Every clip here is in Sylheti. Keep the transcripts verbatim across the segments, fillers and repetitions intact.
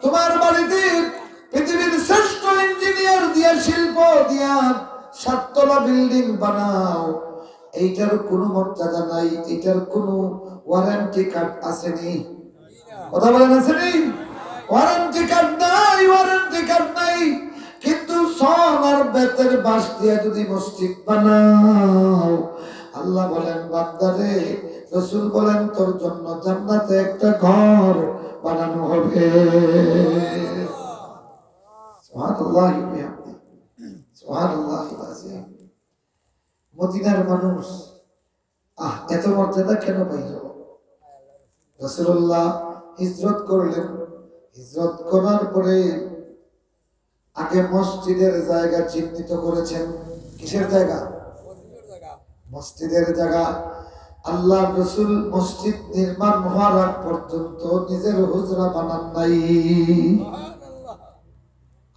তোমার বাড়িতে পৃথিবীর শ্রেষ্ঠ ইঞ্জিনিয়ার দিয়া, শিল্প দিয়া সাততলা বিল্ডিং বানাও, এইটার কোনো মর্যাদা নাই, এইটার কোনো ওয়ারেন্টি কার্ড আছে নি? কথা বলেন, আছে নি? ওয়ারেন্টি কার্ড নাই, ওয়ারেন্টি কার্ড নাই। কিন্তু সন আর বেতের বাঁশ দিয়া যদি মসজিদ বানাও, আল্লাহ বলেন, বান্দারে, রসুল বলেন, তোর জন্য জান্নাতে একটা ঘর বানানো হবে। সুবহানাল্লাহি ওয়া বিহামদিহি। সুবহানাল্লাহিল আযীম। মদিনার মানুষ, আহ, এত মর্যাদা কেন পাইল? রাসূলুল্লাহ হিজরত করলেন, হিজরত করার পরে আগে মসজিদের জায়গা চিহ্নিত করেছেন। কিসের জায়গা? মসজিদের জায়গা। আল্লাহর রসুল মসজিদ নির্মাণ হওয়ার আগ পর্যন্ত নিজের হুজরা বানান নাই।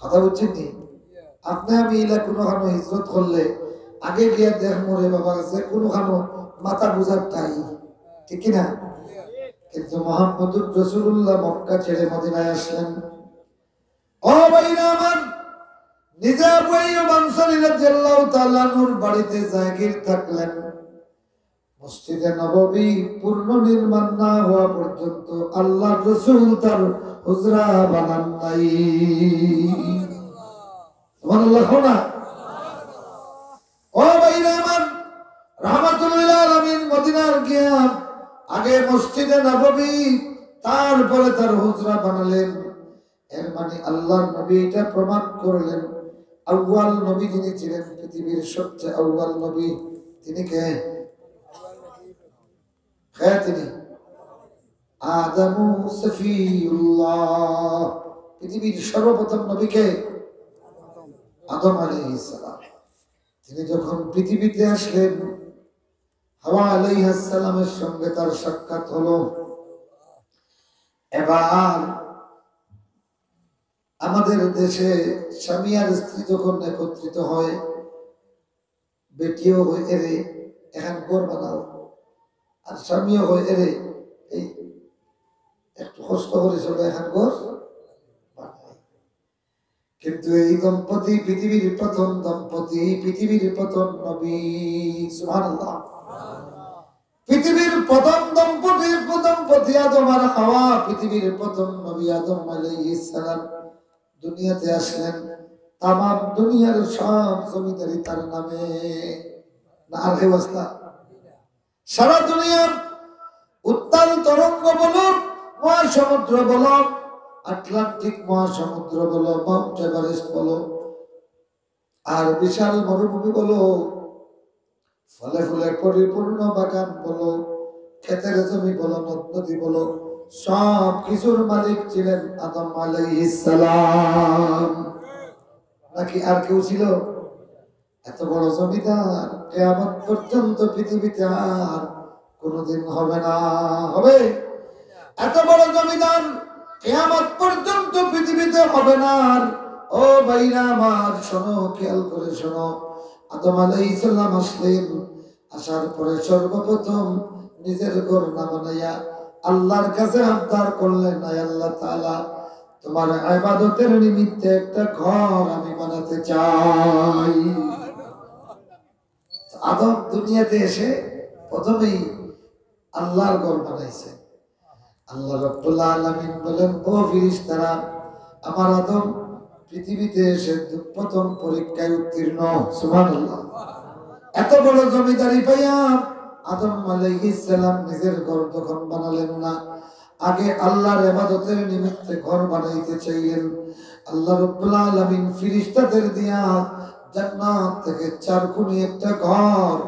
কথা বুঝছেন নি? আপনি আমি ইলা কোনোখানো হিজরত করলে আগে গিয়া দেখমু রে বাবা, যে কোনোখানো মাথা গুজার ঠাই, ঠিক কি না? কিন্তু মোহাম্মদুর রাসূলুল্লাহ মক্কা ছেড়ে মদিনায় আসলেন। ও ভাইরা আমার, নিজে আবু আইয়ুব আনসারী রাদিয়াল্লাহু তাআলা আনহুর বাড়িতে জাগির থাকলেন। মসজিদে নববী পূর্ণ নির্মাণ না হওয়া পর্যন্ত আল্লাহর রসুল তার হুজরা বানান নাই। সুবহানাল্লাহ, কও না? ও ভাইরা আমার, রাহমাতুল লিল আলামিন মদিনার গিয়া আগে মসজিদে নববী, তারপরে তার হুজরা বানালেন। এর মানে আল্লাহর নবী এটা প্রমাণ করলেন, আউয়াল নবী যিনি ছিলেন, পৃথিবীর সবচেয়ে আউয়াল নবী, তিনি কে? কে তিনি? আদমু সফিউল্লাহ। পৃথিবীর সর্বপ্রথম নবী কে? আদম আলাইহিস সালাম। তিনি যখন পৃথিবীতে আসলেন, হাওয়া আলাইহাস সালামের সঙ্গে তার সাক্ষাৎ হলো। এবার আমাদের দেশে স্বামী আর স্ত্রী যখন একত্রিত হয়, বেটিও কয়, "এরে, এখান ঘর বানাও।" আর স্বামীও কয়, "এরে, এই একটু কষ্ট করি চলো, এখান ঘর বানাই।" কিন্তু এই দম্পতি পৃথিবীর প্রথম দম্পতি, পৃথিবীর প্রথম নবী। সুবহানাল্লাহ। পৃথিবীর প্রথম দম্পতি, দম্পতি আদম আর হাওয়া, পৃথিবীর প্রথম নবী আদম আলাইহিস সালাম দুনিয়াতে আসলেন। তামাম দুনিয়ার সব জমিদারি তার নামে। না আর কেউ আসলা? সারা দুনিয়ার উত্তাল তরঙ্গ বলো, মহাসমুদ্র বলো, আটলান্টিক মহাসমুদ্র বলো, মাউন্ট এভারেস্ট বলো, আর বিশাল মরুভূমি বলো, ফলে ফুলে পরিপূর্ণ বাগান বলো, ক্ষেতের জমি বলো, নদ নদী বলো, সব কিছুর মালিক ছিলেন আদম আলাইহিস সালাম। নাকি আর কেউ ছিল? এত বড় জমিদার কিয়ামত পর্যন্ত পৃথিবীতে আর কোনোদিন হবে না। হবে? এত বড় জমিদার কিয়ামত পর্যন্ত পৃথিবীতে হবে না আর। ও ভাইরা আমার, শোনো, খেয়াল করে শোনো। আদম আলাইহিস সালাম আসলেন, আসার পরে সর্বপ্রথম নিজের ঘর না বানাইয়া আল্লাহর কাছে আবদার করলেন, "আয় আল্লাহ তাআলা, তোমার ইবাদতের নিমিত্তে একটা ঘর আমি বানাতে চাই।" আদম দুনিয়াতে এসে প্রথমেই আল্লাহর ঘর বানাইছে। আল্লাহ রাব্বুল আলামিন বলেন, "ও ফিরিস্তারা, আমার আদম পৃথিবীতে এসে দু-, প্রথম পরীক্ষায় উত্তীর্ণ।" সুবহানাল্লাহ। এত বড় জমিদারি পাইয়া আদম আলাইহিস সালাম নিজের ঘর তখন বানালেন না, আগে আল্লাহর ইবাদতের নিমিত্তে ঘর বানাইতে চাইলেন। আল্লাহ রাব্বুল আলামিন ফিরিস্তাদের দিয়া জান্নাত থেকে চার কোণে একটা ঘর,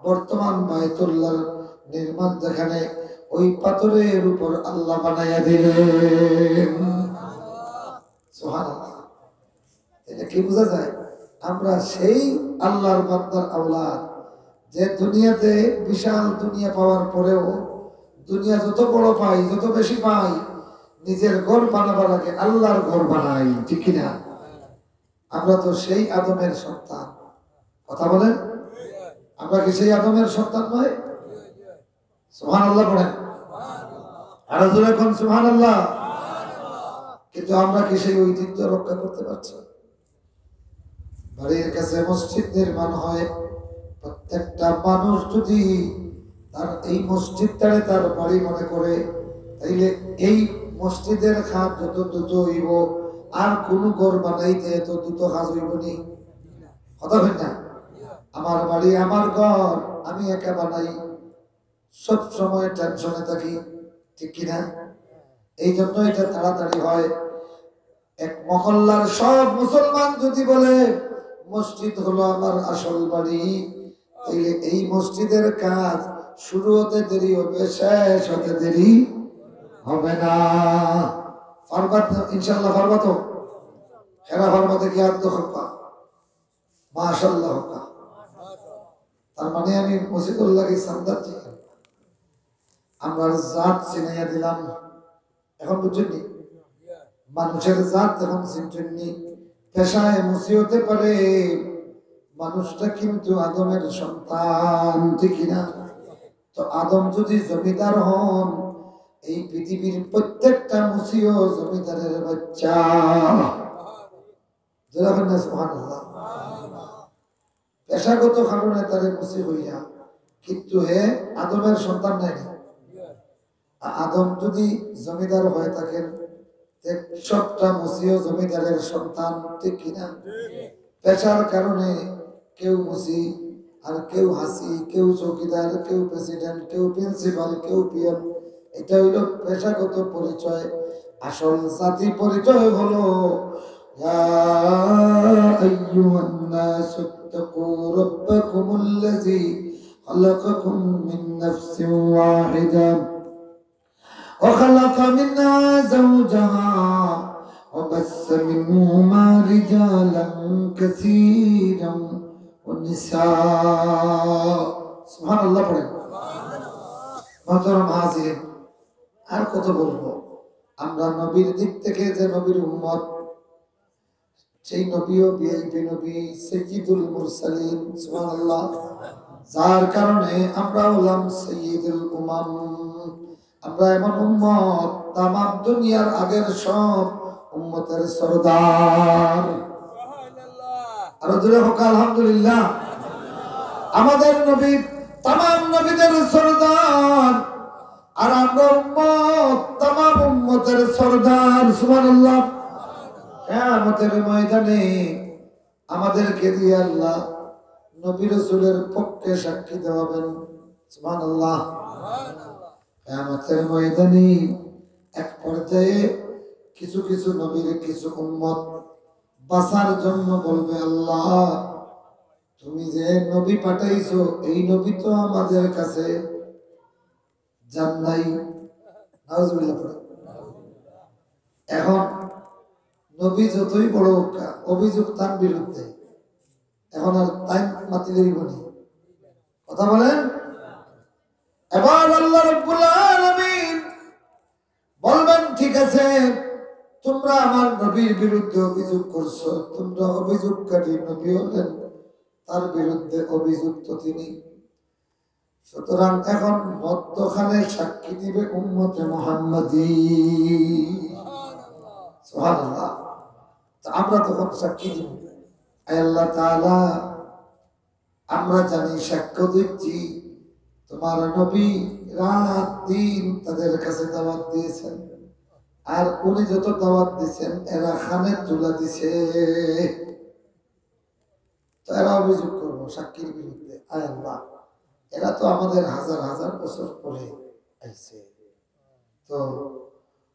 বর্তমান বায়তুল্লাহর নির্মাণ যেখানে, ওই পাথরের উপর আল্লাহ বানাইয়া দিলেন। সুবহানাল্লাহ। এটা কি বোঝা যায়? আমরা সেই আল্লাহর বান্দার আওলাদ, যে দুনিয়াতে বিশাল দুনিয়া পাওয়ার পরেও, দুনিয়া যত বড় পাই, যত বেশি পাই, নিজের ঘর বানাবার আগে আল্লাহর ঘর বানাই, ঠিক কি না? আমরা তো সেই আদমের সন্তান। কথা বলেন, আমরা কি সেই আদমের সন্তান নয়? সুবহানাল্লাহ পড়েন। আরো জোরে কোন সুবহানাল্লাহ। কিন্তু আমরা কি সেই ঐতিহ্য রক্ষা করতে পারছি? বাড়ির কাছে মসজিদ নির্মাণ হয়, প্রত্যেকটা মানুষ যদি তার এই মসজিদটারে তার বাড়ি মনে করে, তাইলে এই মসজিদের কাজ যত দ্রুত হইব, আর কোনো ঘর বানাইতে এত দ্রুত কাজ হইব নি? কথা হয় না? আমার বাড়ি, আমার ঘর, আমি একা বানাই, সব সময় টেনশনে থাকি, ঠিক কিনা? এই জন্য এটা তাড়াতাড়ি হয়। এক মহল্লার সব মুসলমান যদি বলে, "মসজিদ হলো আমার আসল বাড়ি", তাইলে এই মসজিদের কাজ শুরু হতে দেরি হবে, শেষ হতে দেরি হবে না। পারবা তো? ইনশাল্লাহ পারবা তো? হেরা পারবা তো কি আর তো হবা? মাশাল্লাহ হবা। তার মানে আমি মসজিদুল্লাহকে সান্দাত দিলাম, আমরা জাত চিনাইয়া দিলাম। এখন বুঝছেন নি? মানুষের জাত এখন চিনছেন নি? পেশায় মুসি হতে পারে, মানুষটা কিন্তু আদমের সন্তান, ঠিক কিনা? তো আদম যদি জমিদার হন, এই পৃথিবীর প্রত্যেকটা মুসিও জমিদারের বাচ্চা। জোরে বলেন না সুবহানাল্লাহ। পেশাগত কারণে তারে মুসি হইয়া, কিন্তু হে আদমের সন্তান নাই না। আ-, আদম যদি জমিদার হয়ে থাকেন, তে সবটা মুসিও জমিদারের সন্তান, ঠিক কিনা? পেশার কারণে কেউ মুসি, আর কেউ হাসি, কেউ চৌকিদার, কেউ প্রেসিডেন্ট, কেউ প্রিন্সিপাল, কেউ পিয়ন। এটা হইল পেশাগত পরিচয়। আসল জাতি পরিচয় হলো, يا أيها الناس اتقوا ربكم الذي خلقكم من نفس واحدة وخلق منها زوجها وبث منهما رجالا كثيرا والنساء। সুবহানাল্লাহ পড়েন। মহতরম হাজিরিন, আর কত বলবো? আমরা নবীর দিক থেকে যে নবীর উম্মত, সেই নবীও ভিআইপি নবী, সাইয়্যিদুল মুরসালিন, সুবহানাল্লাহ। যার কারণে আমরা হলাম সাইয়্যিদুল উমাম। আমরা এমন উম্মত, তামাম দুনিয়ার আগের সব উম্মতের সর্দার। আরো জোরে হোক আলহামদুলিল্লাহ। আমাদের নবী তামাম নবীদের সর্দার, আর আমরা উম্মত, তামাম উম্মতের সর্দার। সুবহানাল্লাহ। কিয়ামতের ময়দানে আমাদেরকে দিয়ে আল্লাহ নবী রাসূলের পক্ষে সাক্ষী দেওয়াবেন। সুবহানাল্লাহ। কিয়ামতের ময়দানে এক পর্যায়ে কিছু কিছু নবীর কিছু উম্মত বাঁচার জন্য বলবে, "আল্লাহ, তুমি যে নবী পাঠাইছো, এই নবী তো আমাদের কাছে যান নাই।" নাউজুবিল্লাহ পড়ে। এখন নবী যতই বড় হোক, অভিযোগ তার বিরুদ্ধে, এখন আর তাই মাতিলে হইব নি? কথা বলেন। এবার আল্লাহ রাব্বুল আলামিন বলবেন, "ঠিক আছে, তোমরা আমার নবীর বিরুদ্ধে অভিযোগ করছো, তোমরা অভিযোগকারী, নবী হলেন, তার বিরুদ্ধে অভিযুক্ত তিনি। সুতরাং এখন মধ্যখানে সাক্ষী দিবে উম্মতে মুহাম্মাদি।" সুবহানাল্লাহ। তো আমরা তখন সাক্ষী দিব, "আয় আল্লাহ তাআলা, আমরা জানি, সাক্ষ্য দিচ্ছি, তোমার নবী রাত দিন তাদের কাছে দাওয়াত দিয়েছেন, আর উনি যত দাওয়াত দিয়েছেন, এরা কানে তুলা দিছে।" তো এরা অভিযোগ করবো সাক্ষীর বিরুদ্ধে, "আয় আল্লাহ, এরা তো আমাদের হাজার হাজার বছর পরে আইছে, তো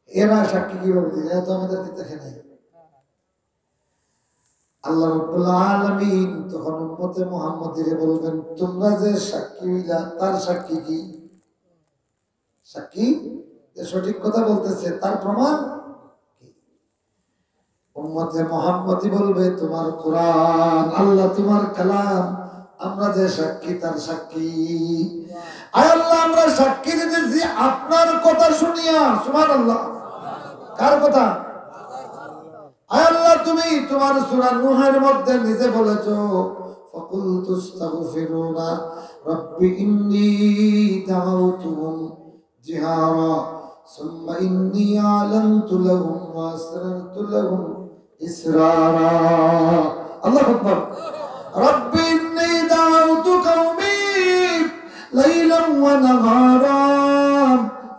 এরা সাক্ষী কিভাবে দিবে? এরা তো আমাদের কিতাবে নাই।" আল্লাহ রাব্বুল আলামিন তখন উম্মতে মুহাম্মাদিরে বলবেন, "তোমরা যে সাক্ষী হইলা, তার সাক্ষী কি? সাক্ষী যে সঠিক কথা বলতেছে, তার প্রমাণ কি?" উম্মতে মুহাম্মাদি বলবে, "তোমার কোরআন, আল্লাহ, তোমার কালাম, আমরা যে সাক্ষী, তার সাক্ষী। আয় আল্লাহ, আমরা সাক্ষী দিতেছি আপনার কথা শুনিয়া।" সুবহানাল্লাহ। কার কথা? আয় আল্লাহ, তুমি তোমার সূরা নূহের মধ্যে নিজে বলেছো, "ফাকুলতু আস্তাগফিরু রাব্বি ইন্নী দাআউতুহুম জিহারা, ثم إني أعلنت لهم وأسررت لهم إسرارا. الله أكبر. رب إني دعوت قومي ليلا ونهارا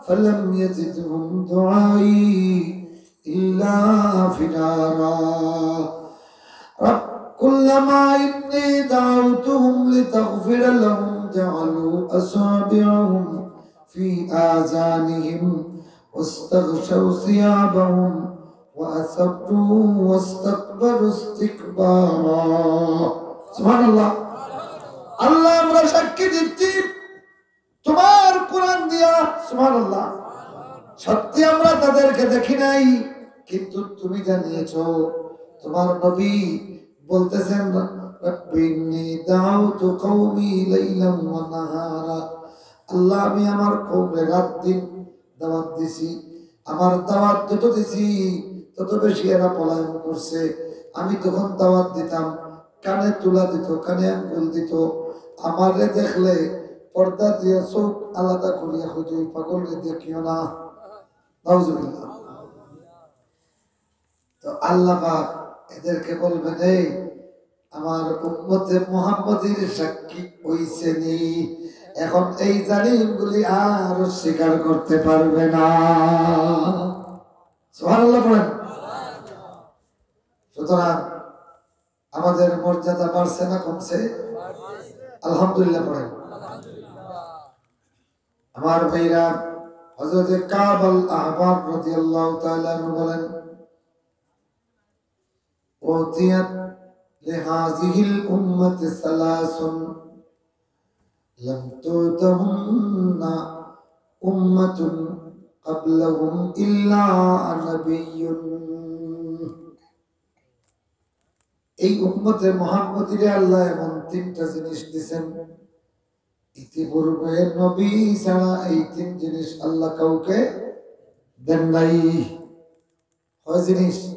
فلم يزدهم دعائي إلا فرارا. رب كلما إني دعوتهم لتغفر لهم جعلوا أصابعهم في آذانهم واستغشوا ثيابهم وأصروا واستكبروا استكبارا. سبحان الله. আল্লাহ, আমরা সাক্ষী দিচ্ছি তোমার কোরআন দিয়া, সুবহানাল্লাহ, সত্যি আমরা তাদেরকে দেখি নাই, কিন্তু তুমি জানিয়েছো। তোমার নবী বলতেছেন, "রাব্বি ইন্নী দাউতু কওমি লাইলাম ওয়া নাহারা।" আল্লাহ, আমি আমার কওমরে রাত দিন দাওয়াত দিছি, আমার দাওয়াত যত দিছি, তত বেশি এরা পলায়ন করছে। আমি তখন দাওয়াত দিতাম, কানে তুলা দিত, কানে আঙ্গুল দিত, আমারে দেখলে পর্দা দিয়া চোখ আলাদা করিয়া কইতো, "এই পাগলরে দেখিও না।" নাউজুবিল্লাহ। তো আল্লাহ পাক এদেরকে বলবেন, "এই আমার উম্মতে মুহাম্মদীর সাক্ষী হইছে নি, এখন এই জালিমগুলি আর অস্বীকার করতে পারবে না।" সুবহানাল্লাহ পড়েন। সুতরাং আমাদের মর্যাদা বাড়ছে না কমছে? আলহামদুলিল্লাহ পড়েন। আমার ভাইরা, হযরতে কাব আল আহবার রাদিয়াল্লাহু তাআলা আনহু বলেন, "উতিয়াত লিহাযিহিল উম্মতি সালাসুন লাম তুতাহুন্না উম্মাতুন ক্বাবলাহুম ইল্লা নাবিয়্যুন।" এই উম্মতে মুহাম্মদীরে আল্লাহ এমন তিনটা জিনিস দিছেন, ইতিপূর্বে নবী ছাড়া এই তিন জিনিস আল্লাহ কাউকে দেন নাই। কয় জিনিস?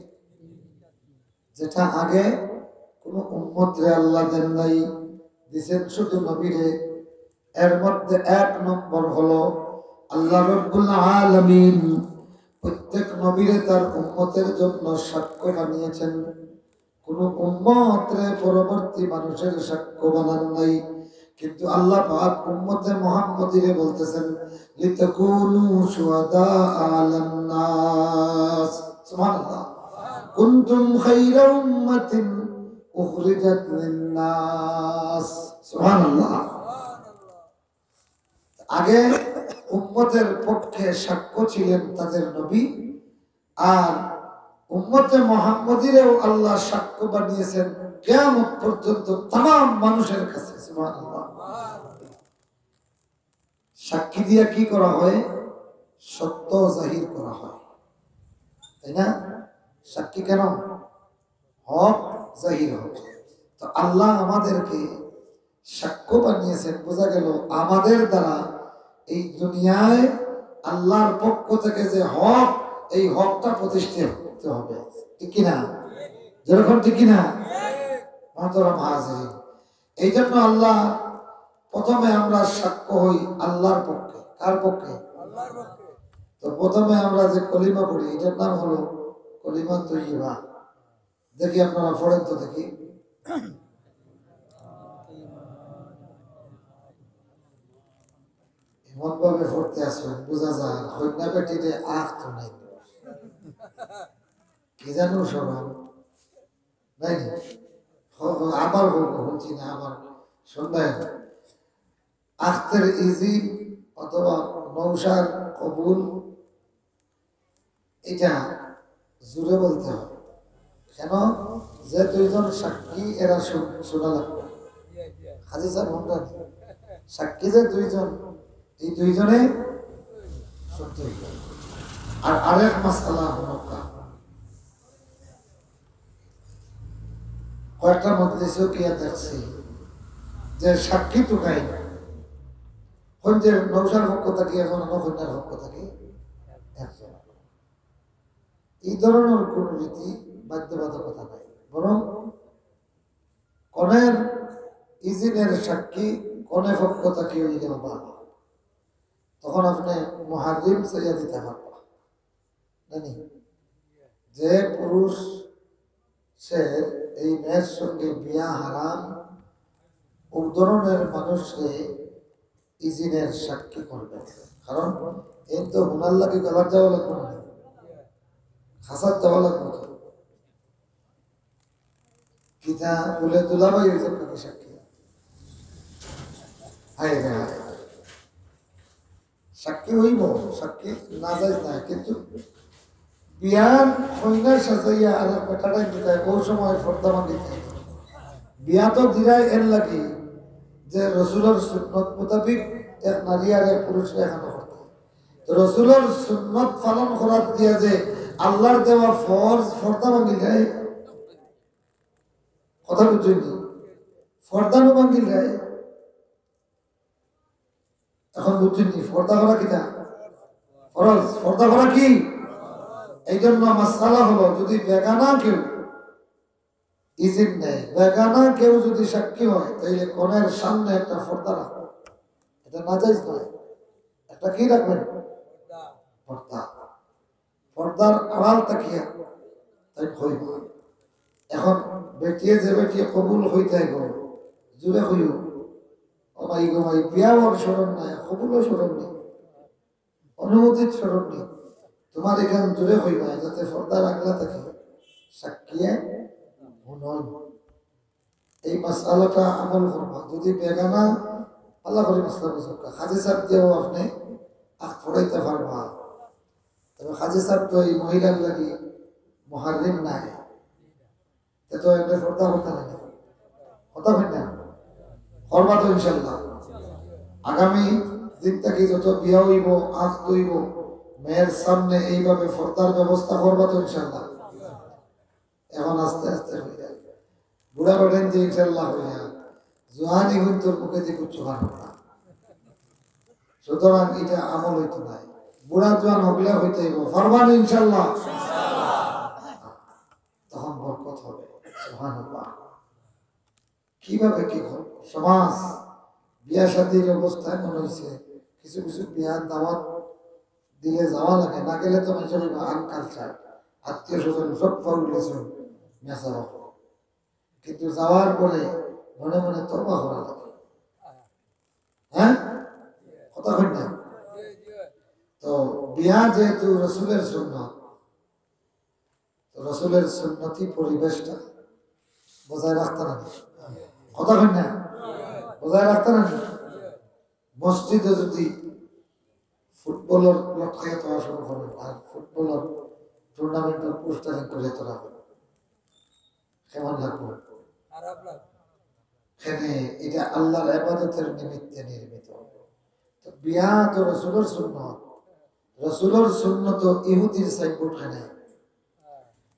যেটা আগে কোনো উম্মতরে আল্লাহ দেন নাই, দিছেন শুধু নবীরে। এর মধ্যে এক নম্বর হলো আল্লাহ রব্বুল আলামিন প্রত্যেক নবীরে তার উম্মতের জন্য সাক্ষ্য বানিয়েছেন। কোন উম্মতরে পরবর্তী মানুষের সাক্ষ্য বানান নাই, কিন্তু আল্লাহ পাক উম্মতে মুহাম্মদীরে বলতেছেন, "লিতাকুনু শুহাদা আলান নাস।" সুবহানাল্লাহ। "কুনতুম খায়রা উম্মাতিন উখরিজাত লিন নাস।" সুবহানাল্লাহ। আগে উম্মতের পক্ষে সাক্ষ্য ছিলেন তাদের নবী, আর উম্মতে মুহাম্মদীরেও আল্লাহ সাক্ষ্য বানিয়েছেন কিয়ামত পর্যন্ত তামাম মানুষের কাছে। সুবহানাল্লাহ। সাক্ষী দিয়া কি করা হয়? সত্য জাহির করা হয়, তাই না? সাক্ষী কেন? হক জাহির হয়। তো আল্লাহ আমাদেরকে সাক্ষ্য বানিয়েছেন, বোঝা গেল আমাদের দ্বারা এই দুনিয়ায় আল্লাহর পক্ষ থেকে যে হক, এই হকটা প্রতিষ্ঠিত হতে হবে, ঠিক কি না? যেরকম, ঠিক কি না? মহতরম হাজিরিন, এই জন্য আল্লাহ প্রথমে আমরা সাক্ষ্য হই আল্লাহর পক্ষে। কার পক্ষে? তো প্রথমে আমরা যে কলিমা পড়ি, এটার নাম হলো কলিমা তৈয়বা। দেখি আপনারা পড়েন তো দেখি। এমন ভাবে পড়তে আসবেন, বোঝা যায় কন্যা বেটিরে আখ তো নাই। কি জানো শোনো, নাই নি? হ-, হ-, আবার বলবো, বলছি না, আবার শুনবেন। আখতের ইজিন অথবা নৌশার কবুল, এটা জোরে বলতে হবে। কেন? যে দুইজন সাক্ষী, এরা শু-, শোনা লাগবে। হাজি সাহেব, হুনরা নি? সাক্ষী যে দুইজন, এই দুইজনে সত্যি। আর আরেক মাসালা হলো কা-, কয়েকটা মজলিসও গিয়া দেখছি যে সাক্ষী তো নাই, কইন্যা নৌশার পক্ষ থাকি একজন, অন্য কইন্যার পক্ষ থাকি একজন। এই ধরনের কোনো রীতি বাধ্যবাধকতা নাই, বরং কনের ইজিনের সাক্ষী কনে পক্ষ থাকি হইলেও ভালো। তো তখন আপনি মুহাররিম চাইয়া দিতা পারবা। জানি যে পুরুষের এই মেয়ের সঙ্গে বিয়া হারাম, ও ধরনের মানুষরে ইজিনের সাক্ষী করবে। কারণ এই তো হুনার লাগি গলাত যাওয়া লাগবো না, খাসাত যাওয়া লাগবো তো। কিতা বলে দুলাভাই হয়েছে আপনাকে সাক্ষী? হায় রে হায়। সাক্ষী হইব, সাক্ষী না যায় না, কিন্তু বিয়ার কইনা সাজাইয়া আর এক বেটাটা দিতে হয়, ওই সময় পর্দা ভাঙিতে হয়। বিয়া তো দিরাই এর লাগি যে রসুলর সুন্নত মোতাবিক এক নারী আর এক পুরুষরে এখানে করতে হয়। তো রসুলর সুন্নত পালন করার দিয়া যে আল্লাহর দেওয়া ফরজ পর্দা ভাঙিলে, কথা বুঝছেন নি? পর্দা নু ভাঙিলে এখন বুঝছেন নি? পর্দা করা কিতা? ফরজ। পর্দা করা কি? এই জন্য মাসালা হলো, যদি বেগানা কেউ ইজিন নেয়, বেগানা কেউ যদি সাক্ষী হয়, তাইলে কনের সামনে একটা পর্দা রাখো। এটা নাজাইজ নয়। একটা কি রাখবেন? পর্দা। পর্দার আড়াল তাকিয়া তাই কইব। এখন বেটিয়ে যে বেটিয়ে কবুল হইতে আইব, জুরে কইও, "ও মাই গো মাই, বিয়াও শরম নাই, কবুলও শরম নেই, অনুমোদিত শরম নেই।" তোমার এখান জুরে কইবা, যাতে পর্দার আগলা তাকে সাক্ষীয়ে হুনন। এই মাসালাটা আমল করবা। যদি বেগানা, আল্লাহ করে মাসলা বুঝুক্কা। কাজী সাহেব দিয়েও আপনি আখ পড়াইতে পারবা। তবে কাজী সাহেব তো এই মহিলার লাগি মুহাররিম নাই। তে তো একটা পর্দা করতে লাগে। কথা হয় না? করবা তো ইনশাল্লাহ। আগামী দিন থেকে যত বিয়া হইব, আখ হইব, মেয়ের সামনে এইভাবে পর্দার ব্যবস্থা করবা তো ইনশাল্লাহ। এখন আস্তে আস্তে হয়ে যায়। বুড়া বেটাইন যে ইনশাল্লাহ হইয়া, জোয়ানি হইন তোর মুখে যে কিচ্ছু পারবো না। সুতরাং এটা আমল হইতো নাই। বুড়া জোয়ান হকলে হইতে হইব। পারবান ইনশাল্লাহ। তখন বরকত হবে। সুবহানাল্লাহ। কিভাবে কি করব? সমাজ, বিয়া শাদীর অবস্থায় মনে হইছে কিছু কিছু বিয়ার দাওয়াত দিলে যাওয়া লাগে, না গেলে তো মানুষের হইব আনকালচার, আত্মীয় স্বজন সব ফাউল গেছে, মেসা বাবা। কিন্তু যাওয়ার পরে মনে মনে তওবা করা লাগে। হ্যাঁ, কথা হয় না? তো বিয়া যেহেতু রসুলের সুন্নত, তো রসুলের সুন্নতি পরিবেশটা বজায় রাখতে না, কথা হয় না? বজায় রাখতে না। মসজিদে যদি ফুটবলর লটকাইয়া তোলা শুরু করেন আর ফুটবলর টুর্নামেন্টের পোস্টারিং করে তোলা, কেমন লাগবো? খারাপ লাগবো। কেনে? এটা আল্লাহর ইবাদতের নিমিত্তে নির্মিত। তো বিয়া তো রসুলের সুন্নত, রসুলের সুন্নত ইহুদির সাইনবোর্ড কেনে?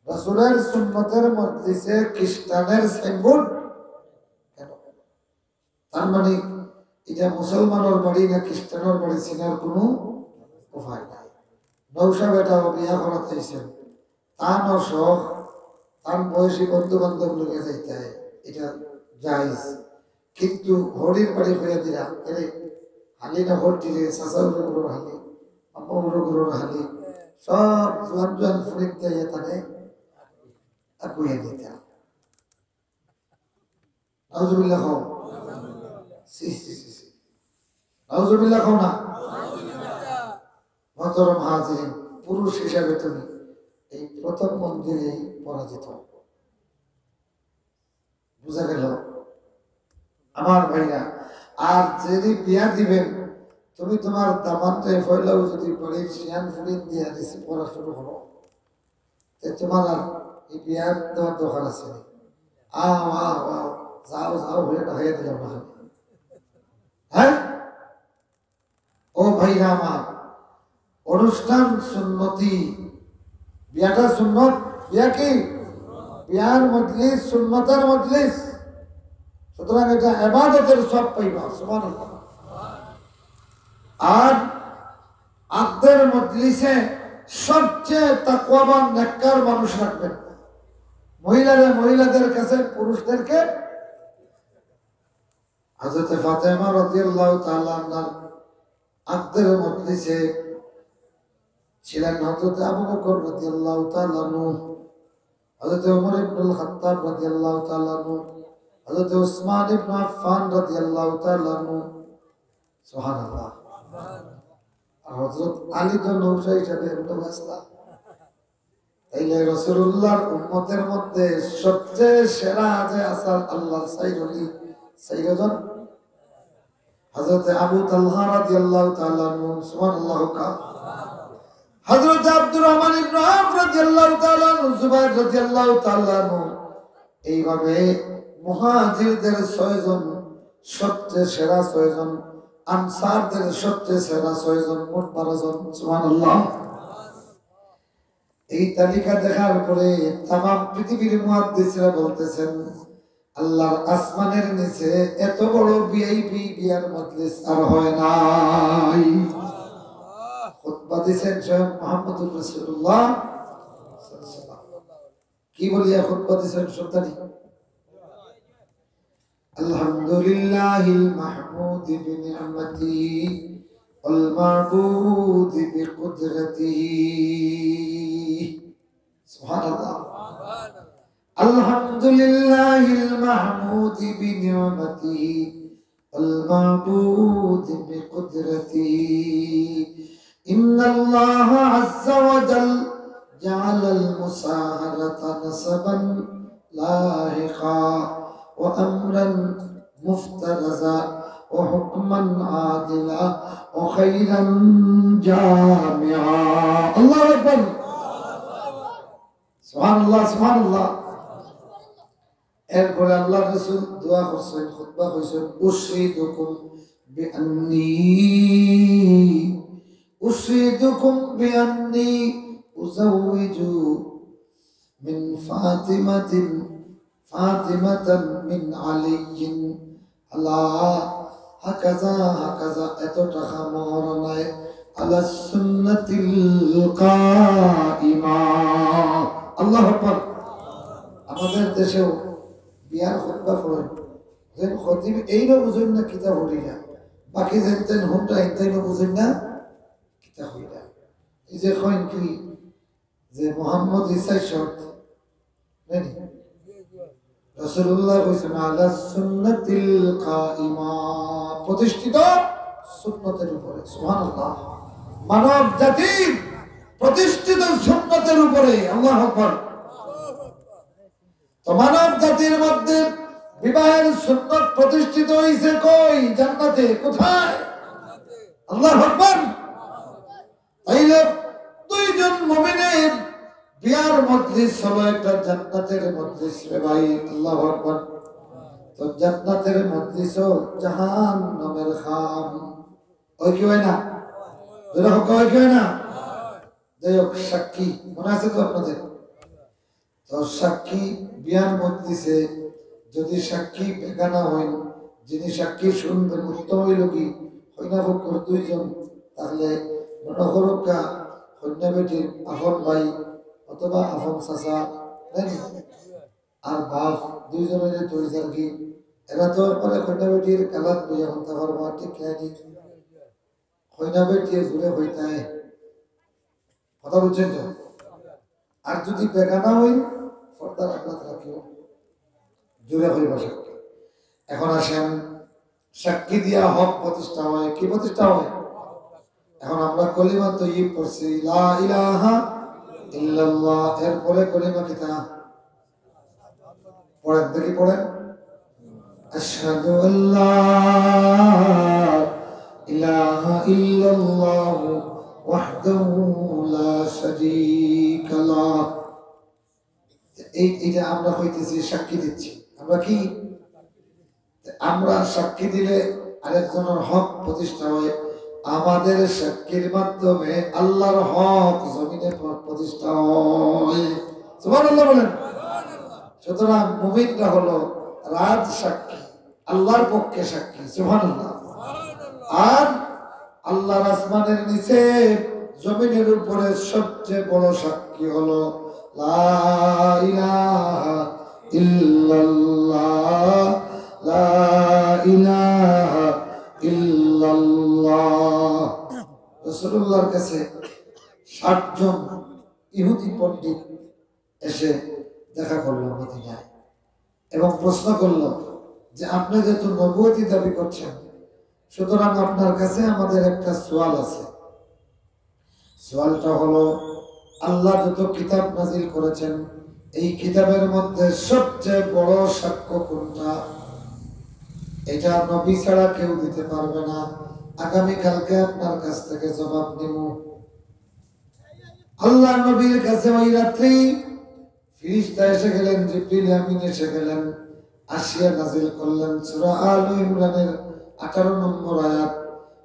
রসুলের সুন্নতের মজলিসে খ্রিস্টানের সাইনবোর্ড কেন? তার মানে এটা মুসলমানের বাড়ি না খ্রিস্টানের বাড়ি চিনার কোনো উপায় নাই। নৌশা বেটা ও বিয়া করাত আইছেন, তান শখ, তান বয়সী বন্ধু বান্ধব লগে যাইতে হয়, এটা জায়েজ। কিন্তু হরির বাড়ি হইয়া দিলা, এরে হালি না হরটি রে, চাচা উরো গুরুর হালি, মামা উরো গুরুর হালি, সব জোয়ান জোয়ান ফুরিতে ইয়ে তানে আগুয়ে দিতা। নাউজুবিল্লাহ কও। সি, সি, সি, সি। নাউজুবিল্লাহ কও না। মহতরম হাজিরিন, পুরুষ হিসাবে তুমি এই প্রথম মঞ্জিলেই পরাজিত। বুঝা গেল? আমার ভাইরা, আর যদি বিয়া দিবেন, তুমি তোমার দামানরে পয়লাও যদি বাড়ির শিয়ান ফুরিন দিয়া রিসিভ করা শুরু করো, তে তোমার আর এই বিয়ার দেওয়ার দরকার আছে নি? আও, আও, আও, যাও, যাও, হয়ে ডাকাইয়া দিলাম না। হ্যাঁ? ও ভাইরা আমার, অনুষ্ঠান সুন্নতি, বিয়াটা সুন্নত, বিয়া কি? বিয়ার মজলিস সুন্নতের মজলিস। সুতরাং এটা ইবাদতের সওয়াব পাইবা। সুবহানাল্লাহ। আর আখদের মজলিসে সবচেয়ে তাকওয়াবান নেককার মানুষ রাখবেন। মহিলারা মহিলাদের কাছে, পুরুষদেরকে। হযরতে ফাতেমা রাদিয়াল্লাহু তাআলা আনহার আখদের মজলিসে ছিলেন হযরত আবু বকর রাদিয়াল্লাহু তাআলা আনহু, হযরত ওমর ইবনুল খাত্তাব রাদিয়াল্লাহু তাআলা আনহু, হযরত উসমান ইবনে আফফান রাদিয়াল্লাহু তাআলা আনহু। সুবহানাল্লাহ। আর হযরত আলী তো নৌশা হিসাবে এমন আসলা। তাইলে রাসূলুল্লাহর উম্মতের মধ্যে সবচেয়ে সেরা যে আছলা আল্লাহর চাইর অলি, চাইরজন, হযরত আবু তালহা রাদিয়াল্লাহু তাআলা আনহু, সুবহানাল্লাহ কা। হযরত আব্দুর রহমান ইবনে আউফ রাদিয়াল্লাহু তাআলা আনহু, জুবাইর রাদিয়াল্লাহু তাআলা আনহু। এইভাবে মুহাজিরদের ছয়জন, সবচেয়ে সেরা ছয়জন, আনসারদের সবচেয়ে সেরা ছয়জন, মোট বারো জন। সুবহানাল্লাহ। এই তালিকা দেখার পরে তামাম পৃথিবীর মুহাদ্দিসরা বলতেছেন, আল্লাহর আসমানের নিচে এত বড় ভিআইপি বিয়ার মজলিস আর হয় নাই। খুতবা দিছেন স্বয়ং মুহাম্মদুর রাসূলুল্লাহ। কি বলিয়া খুতবা দিছেন শুনতানি? الحمد لله المحمود بنعمته والمعبود بقدرته. سبحان الله. الحمد لله المحمود بنعمته والمعبود بقدرته. إن الله عز وجل جعل المصاهرة نسبا لاحقا وأمرا مفترضا وحكما عادلا وخيرا جامعا. الله أكبر. سبحان الله، سبحان الله. এরপরে আল্লাহর রাসূল দোয়া করছেন, খুতবা কইছেন, أشهدكم بأني، أشهدكم بأني أزوج من فاطمة، فاطمة من علي على هكذا هكذا، এত টাকা মোহর নাই, على السنة القائمة. আল্লাহু আকবার। আমাদের দেশেও বিয়ার খুতবা পড়েন, যেন খতিব এইনও বুঝেন না কিতা পড়িলা, বাকি যেনতেন হুনরা এনতেনও বুঝেন না কিতা কইলা। এই যে কইন কি যে মোহাম্মদ ইসাই শর্ত, নানি? রাসূলুল্লাহ কইছেন, "আলা সুন্নাতিল কাইমা", প্রতিষ্ঠিত সুন্নতের উপরে। সুবহানাল্লাহ। মানব জাতির প্রতিষ্ঠিত সুন্নতের উপরে। আল্লাহু আকবার। তো মানব জাতির মধ্যে বিবাহের সুন্নত প্রতিষ্ঠিত হইছে কই? জান্নাতে। কোথায়? আল্লাহু আকবার। তাইলে দুইজন মুমিনের বিয়ার মজলিস হলো একটা জান্নাতের মজলিস রে ভাই। আল্লাহু আকবার। তো জান্নাতের মজলিসও জাহান্নামের খাম। অয় কি অয় না? জোরে কউক্কা, অয় কি অয় না? যাই হোক, সাক্ষী মনে আছে তো আপনাদের? তো সাক্ষী বিয়ার মজলিসে যদি সাক্ষী বেগানা হইন, যিনি সাক্ষী শুনবেন উত্তম হইল কি, কইনা পক্ষর দুইজন, তাহলে মনে করউক্কা কইনা বেটির আপন ভাই অথবা আপন চাচা, তাই না? আর বাপ, দুইজনের দুই জার্গি, এরা তো একবারে কইনা বেটির গালাত বইয়া হুনতা পারবা, ঠিক না নি? কইনা বেটিয়ে জুরে কইতায়, কথা বুঝছেন তো? আর যদি বেগানা হই, পর্দার আড়াত রাখিও, জুরে কইবা সাক্ষী। এখন আসেন, সাক্ষী দিয়া হক প্রতিষ্ঠা হয়। কি প্রতিষ্ঠা হয়? এখন আমরা কলিমা তৈয়ব পড়ছি, লা ইলাহা ইল্লাল্লাহ, এরপরে কলিমা কিতা? পড়েন, দেখি পড়েন। আশহাদু আল্লা ইলাহা ইল্লাল্লাহু ওয়াহদাহু লা শারীকা লাহ। এই, এই যে আমরা কইতেছি, সাক্ষী দিচ্ছি, আমরা কি? আমরা সাক্ষী দিলে আরেকজনের হক প্রতিষ্ঠা হয়। আমাদের সাক্ষীর মাধ্যমে আল্লাহর হক জমিনে প্র-, প্রতিষ্ঠা হয়। সুবহানাল্লাহ বলেন। সুতরাং মুমিনরা হলো রাজ সাক্ষী, আল্লাহর পক্ষে সাক্ষী। সুবহানাল্লাহ। আর আল্লাহর আসমানের নিচে, জমিনের উপরে সবচেয়ে বড় সাক্ষী হলো লা ইলাহা ইল্লাল্লাহ, লা ইলাহা ইল্লাল্লাহ। রাসূলুল্লাহর কাছে ষাট জন ইহুদি পণ্ডিত এসে দেখা করল মদিনায় এবং প্রশ্ন করল যে, "আপনি যেহেতু নবুয়তি দাবি করছেন, সুতরাং আপনার কাছে আমাদের একটা সওয়াল আছে।" সওয়ালটা হলো, আল্লাহ যত কিতাব নাজিল করেছেন, এই কিতাবের মধ্যে সবচেয়ে বড় সাক্ষ্য কোনটা? এটা নবী ছাড়া কেউ দিতে পারবে না। আগামীকালকে আপনার কাছ থেকে জবাব নিব। আল্লাহ নবীর কাছে ওই রাত্রেই ফিরিস্তা এসে গেলেন, জিবরিল আমিন এসে গেলেন, আসিয়া নাজিল করলেন সূরা আল ইমরানের আঠারো নম্বর আয়াত,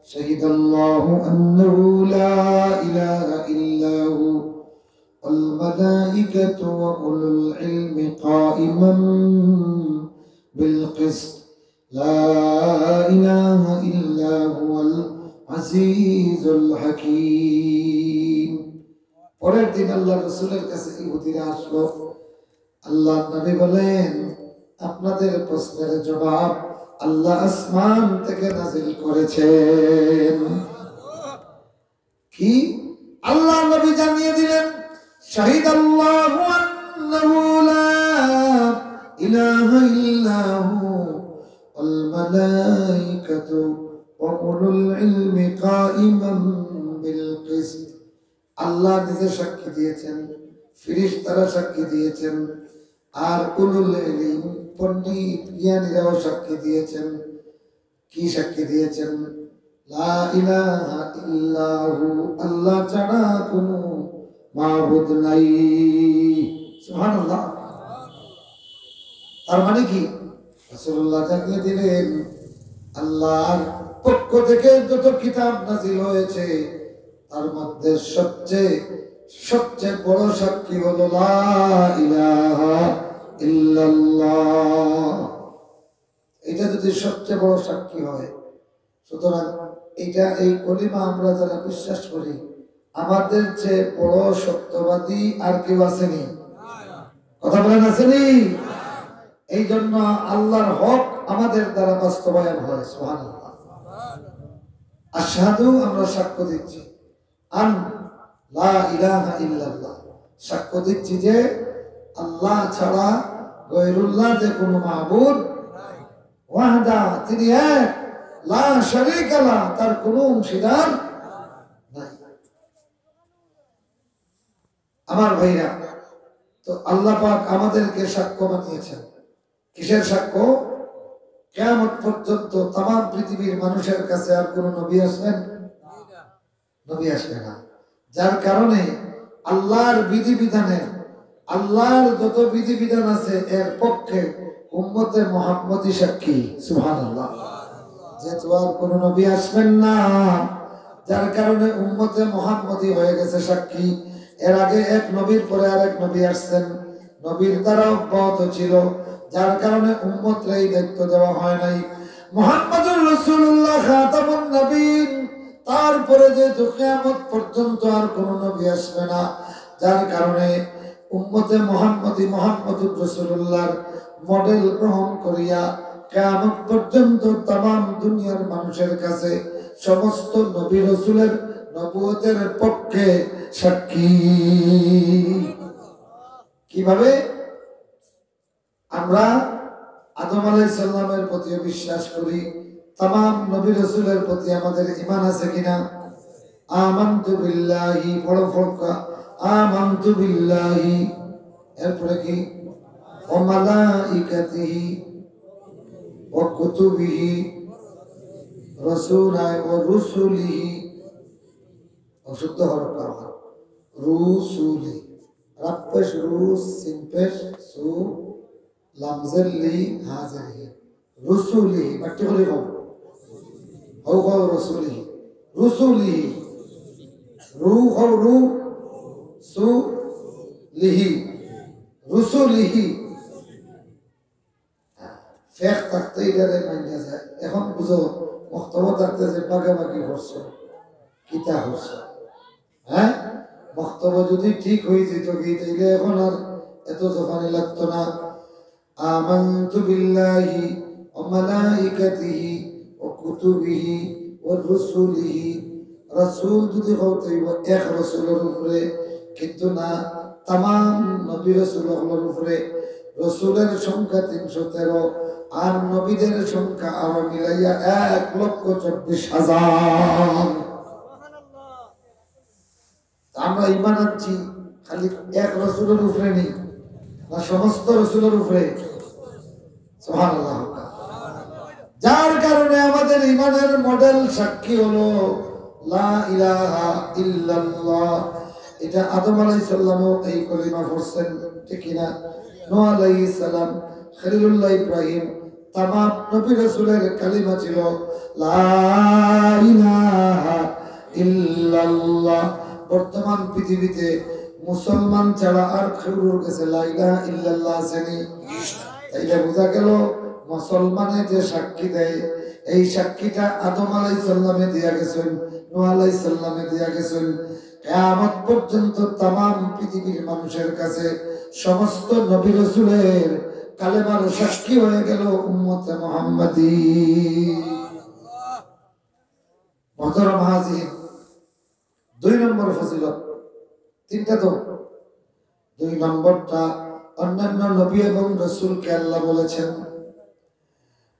"শাহিদাল্লাহু আন্নাহু লা ইলাহা ইল্লা হু ওয়াল মালাইকাতু ওয়া উলুল ইলমি কাইমান বিল কিসত, লা ইলাহা ইল্লা হুয়াল আজিজুল হাকিম।" পরের দিন আল্লাহ রসুলের কাছে ইহুদিরা আসলো। আল্লাহ নবী বলেন, "আপনাদের প্রশ্নের জবাব আল্লাহ আসমান থেকে নাজিল করেছেন।" কি? আল্লাহ নবী জানিয়ে দিলেন, "শাহিদাল্লাহু আন্নাহু লা ইলাহা ইল্লা হু ওয়াল মালাইকাতু ওয়া উলুল ইলমি কাইমান বিল কিসত।" আল্লাহ নিজে সাক্ষী দিয়েছেন, ফিরিস্তারা সাক্ষী দিয়েছেন, আর উলুল ইলম, পণ্ডিত জ্ঞানীরাও সাক্ষী দিয়েছেন। কি সাক্ষী দিয়েছেন? লা ইলাহা ইল্লাহু, আল্লাহ ছাড়া কোনো মাবুদ নাই। সুবহানাল্লাহ। তার মানে কি? রাসূলুল্লাহ জানিয়ে দিলেন, আল্লাহর পক্ষ থেকে যত কিতাব নাজিল হয়েছে, তার মধ্যে সবচেয়ে, সবচেয়ে বড় সাক্ষী হলো লা ইলাহা ইল্লাল্লাহ। এটা যদি সবচেয়ে বড় সাক্ষী হয়, সুতরাং এটা, এই কলিমা আমরা যারা বিশ্বাস করি, আমাদের চেয়ে বড় সত্যবাদী আর কেউ আছেনি? কথা বলেন, আছেনি? এই জন্য আল্লাহর হক আমাদের দ্বারা বাস্তবায়ন হয়। সুবহানাল্লাহ। আশহাদু, আমরা সাক্ষ্য দিচ্ছি, আন লা ইলাহা ইল্লাল্লাহ, সাক্ষ্য দিচ্ছি যে আল্লাহ ছাড়া গয়রুল্লাহ যে কোনো মাবুদ, ওয়াহদা, তিনি এক, লা শারীকা লাহ, তার কোনো অংশীদার নাই। আমার ভাইরা, তো আল্লাহ পাক আমাদেরকে সাক্ষ্য বানিয়েছেন। কিসের সাক্ষ্য? কিয়ামত পর্যন্ত তামাম পৃথিবীর মানুষের কাছে আর কোনো নবী আসবেন? নবী আসবে না। যার কারণে আল্লাহর বিধিবিধানের, আল্লাহর যত বিধিবিধান আছে, এর পক্ষে উম্মতে মুহাম্মদী সাক্ষী। সুবহানাল্লাহ। যেহেতু আর কোনো নবী আসবেন না, যার কারণে উম্মতে মুহাম্মদী হয়ে গেছে সাক্ষী। এর আগে এক নবীর পরে আরেক নবী আসছেন, নবীর দ্বারা অব্যাহত ছিল, যার কারণে উম্মতরে এই দায়িত্ব দেওয়া হয় নাই। মুহাম্মাদুর রাসূলুল্লাহ খাতামুন নবীন, তারপরে যেহেতু কিয়ামত পর্যন্ত আর কোনো নবী আসবে না, যার কারণে উম্মতে মুহাম্মদী মুহাম্মাদুর রাসূলুল্লাহর মডেল গ্রহণ করিয়া কিয়ামত পর্যন্ত তামাম দুনিয়ার মানুষের কাছে সমস্ত নবী রাসূলের নবুয়তের পক্ষে সাক্ষী। কিভাবে? আমরা আদম আলাইহিস সালামের প্রতিও বিশ্বাস করি, তামাম নবী রাসূলের প্রতি আমাদের ঈমান আছে কিনা? আমানতু বিল্লাহি, বড় ফরকা, আমানতু বিল্লাহি। এরপরে কি? ওয়া মালাইকাতিহি, ওয়া কুতুবিহি, রসুল, ওয়া রুসুলিহি। অশুদ্ধ হরফ ব্যবহার। রুসুলি। রাপ্পেশ রু, সিনপেশ সু, লামজের লি, হাজের হি। রুসুলিহি। বাট্টি করি কও। হউ কও রসুলিহি। রুসুলিহি। রু কও রু, সু, লিহি। রুসুলিহি। ফেক থাকতে ইটারে মাইনা যায়। এখন বুঝো, মক্তব থাকতে যে বাগাবাগি করছো, কিতা করছো, হ্যাঁ? মক্তব যদি ঠিক হয়ে যেত কি, তাইলে এখন আর এত জফানি লাগতো না। আমানতু বিল্লাহি ওয়া মালাইকাতিহি ওয়া কুতুবিহি ওয়া রুসুলিহি। রসুল যদি হইতে হইব এক রসুলের উপরে, কিন্তু না, তামাম নবী রসুল হকলের উপরে। রসুলের সংখ্যা তিনশো তেরো, আর নবীদের সংখ্যা আরো মিলাইয়া এক লক্ষ চব্বিশ হাজার। তা আমরা ইমান আনছি খালি এক রসুলের উপরে নি, না সমস্ত রসুলের উপরে? সুবহানাল্লাহ। যার কারণে আমাদের ইমানের মডেল সাক্ষী হলো লা ইলাহা ইল্লাল্লাহ। এটা আদম আলাইহিস সালামও এই কলিমা পড়ছেন, ঠিক কিনা? নূহ আলাইহিস সালাম, খলিলুল্লাহ ইব্রাহিম, তামাম নবী রসুলের কালিমা ছিল লা ইলাহা ইল্লাল্লাহ। বর্তমান পৃথিবীতে মুসলমান ছাড়া আর কেউর গেছে লা ইলাহা ইল্লাল্লাহ আছেনি? তাইলে বুঝা গেল, মুসলমানে যে সাক্ষী দেয়, এই সাক্ষীটা আদম আলাইহিস সালামে দিয়া গেছেন, নূহ আলাইহিস সালামে দিয়া গেছেন। কিয়ামত পর্যন্ত তামাম পৃথিবীর মানুষের কাছে সমস্ত নবী রসুলের কালেমার সাক্ষী হয়ে গেল উম্মতে মুহাম্মাদী। মোহতরম হাজির, দুই নম্বর ফজিলত, তিনটা তো, দুই নম্বরটা, অন্যান্য নবী এবং রসুলকে আল্লাহ বলেছেন,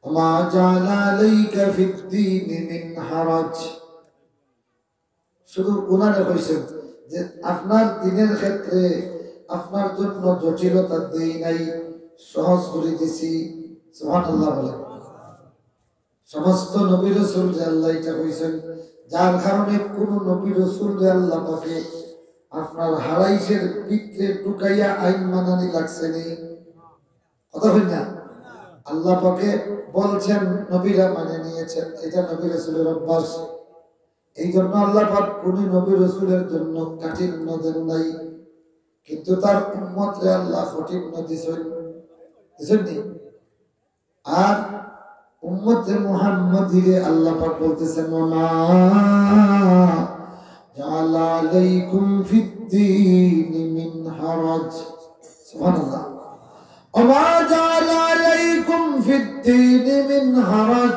"ওমা জাআলা আলাইকা ফিদ্দীনি মিন হারাজ।" শুধু উনারে কইছেন যে, "আপনার দ্বীনের ক্ষেত্রে আপনার জন্য জটিলতা দেই নাই, সহজ করে দিছি।" সুবহানাল্লাহ বলেন। সমস্ত নবী রসুলরে আল্লাহ এটা কইছেন, যার কারণে কোনো নবী রসুলরে আল্লাহ পাকে আপনার হারাইশের ভিতরে ঢুকাইয়া আইন মানানি লাগছেনি? কথা হয় না? আল্লাহ পাকে বলছেন, নবীরা মানে নিয়েছেন, এটা নবী রসুলের অভ্যাস। এই জন্য আল্লাহ পাক কোনো নবী রসুলের জন্য কাঠিন্য দেন নাই, কিন্তু তার উম্মতরে আল্লাহ কঠিন্য দিছেন, দিছেন নি? আর উম্মতে মুহাম্মাদিরে আল্লাহ পাক বলতেছেন, "ওমা জাআলা আলাইকুম ফিদ্দীনি মিন হারাজ।" সুবহানাল্লাহ। "ওমা জাআলা আলাইকুম ফিদ্দীনি মিন হারাজ।"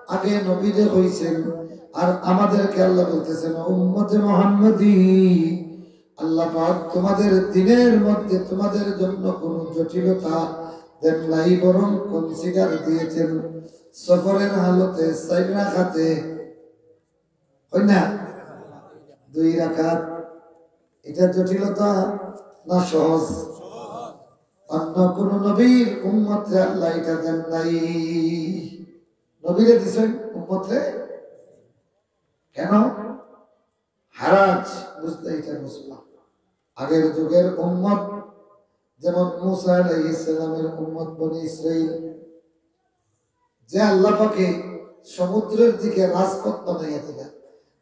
আগে নবীরে কইছেন, আর আমাদেরকে আল্লাহ বলতেছেন, "উম্মতে মুহাম্মাদি, আল্লাহ পাক তোমাদের দ্বীনের মধ্যে তোমাদের জন্য কোনো জটিলতা দেন নাই, বরং কনসিডার দিয়েছেন সফরের হালতে চাইর রাকাতে, হয় না? দুই রাকাত। এটা জটিলতা না সহজ? অন্য কোন নবীর উম্মতরে আল্লাহ এটা দেন নাই। নবীরে দিছেন, উম্মতরে কেন? হারাজ বুঝতে এটা বুঝলাম। আগের যুগের উম্মত, যেমন মুসা আলাইহিস সালামের উম্মত বনি ইসরাইল, যে আল্লাহ পাকে সমুদ্রের দিকে রাজপথ বানাইয়া দিলা,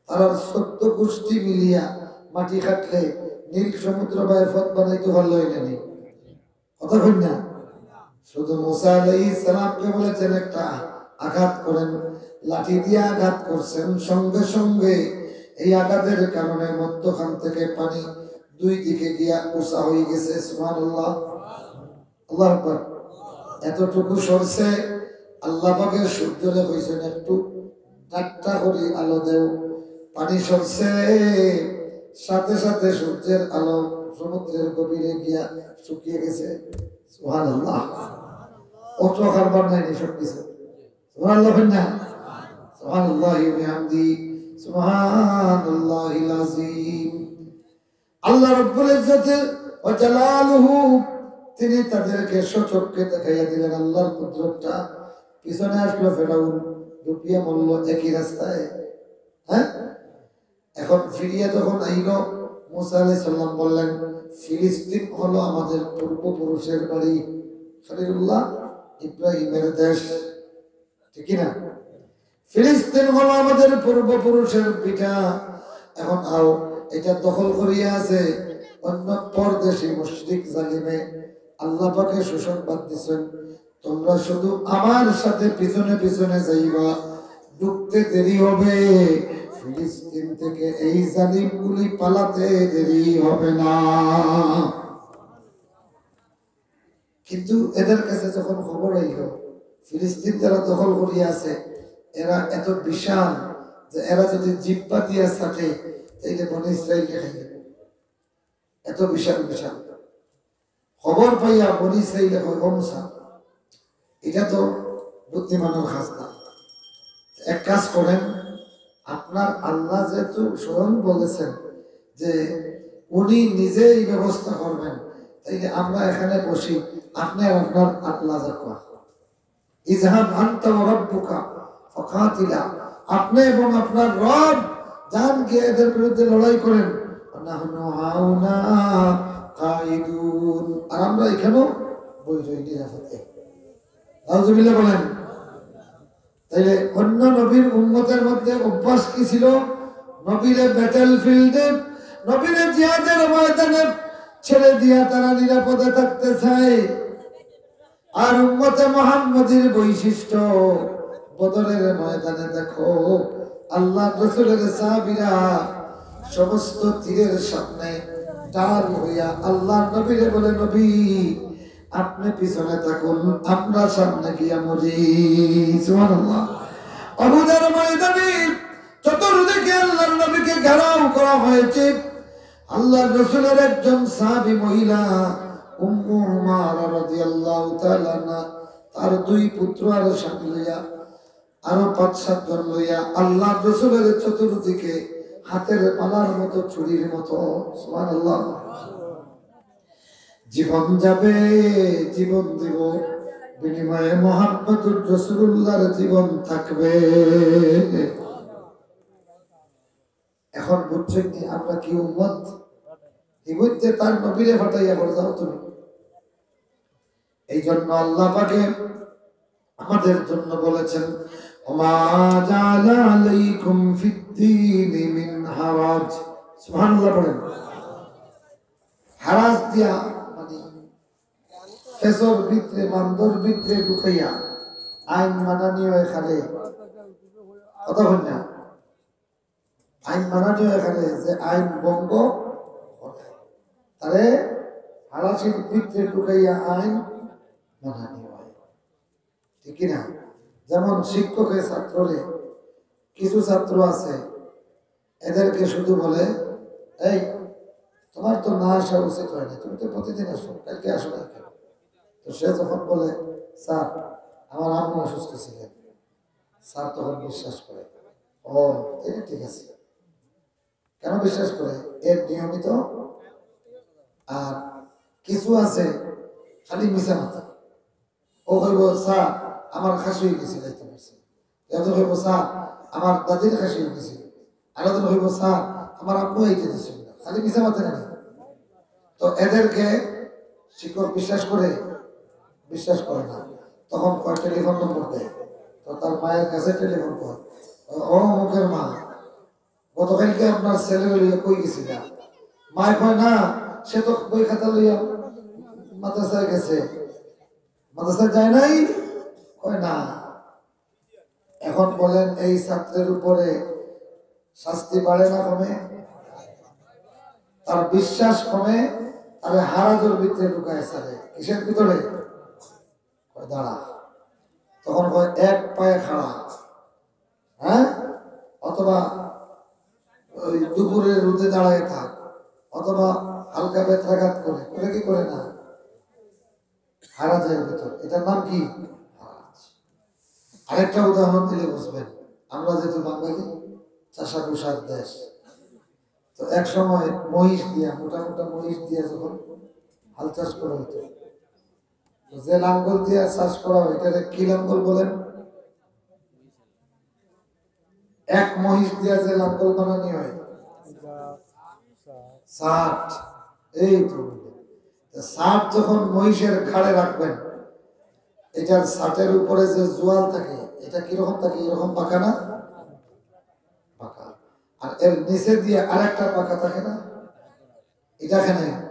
তারার চোদ্দ গোষ্ঠী মিলিয়া মাটি কাটলে নীল সমুদ্র বায় পথ বানাইতে পারলো না নি? কথা কই না? শুধু মুসা আলাইহিস সালামকে বলেছেন একটা আঘাত করেন, লাঠি দিয়ে আঘাত করছেন, সঙ্গে সঙ্গে এই আঘাতের কারণে মধ্যখান থেকে পানি দুই দিকে গিয়া উঁচা হয়ে গেছে। সুবহানাল্লাহ, আল্লাহু আকবার। এতটুকু সরছে, আল্লাহ পাকে সূর্যরে কইছেন, "একটু ঠাট্টা করি আলো দেও।" পানি সরছে, সাথে সাথে সূর্যের আলো সমুদ্রের গভীরে গিয়া শুকিয়ে গেছে। সুবহানাল্লাহ। অত কারবার নাই নি সব কিছু। সুবহানাল্লাহ বলেন না? সুবহানাল্লাহি ওয়া বিহামদি। সুবহানাল্লাহিল আযীম। আল্লাহ রাব্বুল ইজ্জতে ওয়া জালালুহু, তিনি তাদেরকে স্বচক্ষে দেখাইয়া দিলেন আল্লাহর কুদরতটা। পিছনে আসলো ফেরাউন, ডুবিয়া মরল একই রাস্তায়। হ্যাঁ, এখন ফিরিয়া যখন আইল, মুসা আলাইহিস সালাম বললেন, "ফিলিস্তিন হলো আমাদের পূর্বপুরুষের বাড়ি, খলিলুল্লাহ ইব্রাহিমের দেশ।" ঠিক কি না? ফিলিস্তিন হলো আমাদের পূর্বপুরুষের ভিটা। এখন আও, এটা দখল করিয়া আছে অন্য পরদেশি মুশরিক জালিমে। আল্লাহ পাকে সুসংবাদ দিছেন, "তোমরা শুধু আমার সাথে পিছনে পিছনে যাইবা, ঢুকতে দেরি হবে, ফিলিস্তিন থেকে এই জালিমগুলি পালাতে দেরি হবে না।" কিন্তু এদের কাছে যখন খবর আইল, ফিলিস্তিন যারা দখল করিয়া আছে, এরা এত বিশাল, যে এরা যদি জিব্বা দিয়া চাটে, তাইলে বনি ইসরাইল খাইবে। এত বিশাল বিশাল। খবর পাইয়া বনি ইসরাইলে কয়, "ও মুসা, এটা তো বুদ্ধিমানের কাজ না। এক কাজ করেন, আপনার আল্লাহ যেহেতু স্বয়ং বলেছেন যে উনি নিজে এই ব্যবস্থা করবেন, তাইলে আমরা এখানে বসি, আপনি আর আপনার আল্লাহ যাক।" ইযহাব আনতা ওয়া রাব্বুকা ফাকাতিলা, আপনি এবং আপনার রব যান গিয়ে এদের বিরুদ্ধে লড়াই করেন। ওয়া নাহনু হাউনা কাইদুন, আর আমরা এখানেও বই রই নিরাপদে। নাউজুবিল্লাহ বলেন। তাইলে অন্য নবীর উম্মতের মধ্যে অভ্যাস কি ছিল? নবীরে ব্যাটল ফিল্ডে, নবীরে জিহাদের ময়দানে ছেড়ে দিয়া তারা নিরাপদে থাকতে চায়। আর উম্মতে মুহাম্মদীর বৈশিষ্ট্য, বদরের ময়দানে দেখো, আল্লাহর রসুলের সাহাবীরা সমস্ত তীরের সামনে ঢাল হইয়া আল্লাহর নবীরে বলে, "নবী, আপনি পিছনে থাকুন, আমরা সামনে গিয়া মরি।" সুবহানাল্লাহ। উহুদের ময়দানে চতুর্দিকে আল্লাহর নবীকে ঘেরাও করা হয়েছে। আল্লাহর রসুলের একজন সাহাবী মহিলা উম্মু উমারা রাদিয়াল্লাহু তাআলা আনহা, তার দুই পুত্র আর স্বামী লইয়া, আরো পাঁচ সাত জন লইয়া আল্লাহর রসুলের চতুর্দিকে হাতের মালার মতো, চুড়ির মতো। সুবহানাল্লাহ। জীবন যাবে, জীবন দিব, বিনিময়ে মোহাম্মদুর রাসূলুল্লাহর জীবন থাকবে। এখন বুঝছেন নি আমরা কি উম্মত? ইগুইতে তার নবীরে ফাটাইয়া বলে, "যাও তুমি।" এই জন্য আল্লাহ পাকে আমাদের জন্য বলেছেন, "ওমা জাআলা আলাইকুম ফিদ্দীনি মিন হারাজ।" সুবহানাল্লাহ পড়েন। হারাজ দিয়া মানে ফেসর ভিতরে, বান্দর ভিতরে ঢুকাইয়া আইন মানানি হয় খালি। কথা হয় না? আইন মানানি হয় খালি যে আইন ভঙ্গ করে। তারে হারাসির ভিতরে ঢুকাইয়া আইন মানানি হয়। ঠিক কি না? যেমন শিক্ষকে ছাত্ররে, কিছু ছাত্র আছে, এদেরকে শুধু বলে, "এই, তোমার তো না আসা উচিত হয় না, তুমি তো প্রতিদিন আসো, কালকে আসো না কেন?" তো সে যখন বলে, "স্যার, আমার আম্মা অসুস্থ ছিলেন," স্যার তখন বিশ্বাস করে, "ও, তাইলে ঠিক আছে।" কেন বিশ্বাস করে? এর নিয়মিত। আর কিছু আছে খালি মিছা মাতা। ও কইব, "স্যার, আমার খাসি হয়ে গেছে, যাইতে পারছি না।" একজন কইব, "স্যার, আমার দাদির খাসি হয়ে গেছে।" আর একজন কইব, "স্যার, আমার আম্মু আইতে দিছিল না।" খালি মিছা মাতে না। তো এদেরকে শিক্ষক বিশ্বাস করে? বিশ্বাস করে না। তখন কয় টেলিফোন নম্বর দেয়। তো তার মায়ের কাছে টেলিফোন করে, "ও অমুকের মা, গতকালকে আপনার ছেলেরে লইয়া কই গেছিলা?" মায় কয়, "না, সে তো বই খাতা লইয়া মাদ্রাসায় গেছে।" "মাদ্রাসায় যায় নাই?" কয়, "না।" এখন বলেন, এই ছাত্রের উপরে শাস্তি বাড়ে না কমে? তার বিশ্বাস কমে, তাহলে হারাজের ভিতরে ঢুকায় ছাড়ে। কিসের ভিতরে? কয়, "দাঁড়া।" তখন কয়, "এক পায়ে খাড়া, হ্যাঁ, অথবা ওই দুপুরে রোদে দাঁড়ায় থাক, অথবা হালকা বেত্রাঘাত করে।" করে কি করে না? হারাজের ভিতর। এটার নাম কি? হারাজ। আরেকটা উদাহরণ দিলে বুঝবেন, আমরা যেহেতু বাঙালি, চাষাভুষার দেশ, তো এক সময় মহিষ দিয়া, মোটা মোটা মহিষ দিয়া যখন হাল চাষ করা হতো, তো যে লাঙ্গল দিয়া চাষ করা হয়, এটারে কি লাঙ্গল বলেন? এক মহিষ দিয়া যে লাঙ্গল বানানি হয়, ষাট। এই তো, তো ষাট যখন মহিষের ঘাড়ে রাখবেন, এটার ষাটের উপরে যে জোয়াল থাকে, এটা কিরকম থাকে? এরকম বাঁকা না? বাঁকা। আর এর নিচে দিয়ে আরেকটা বাঁকা থাকে না? এটা এখানে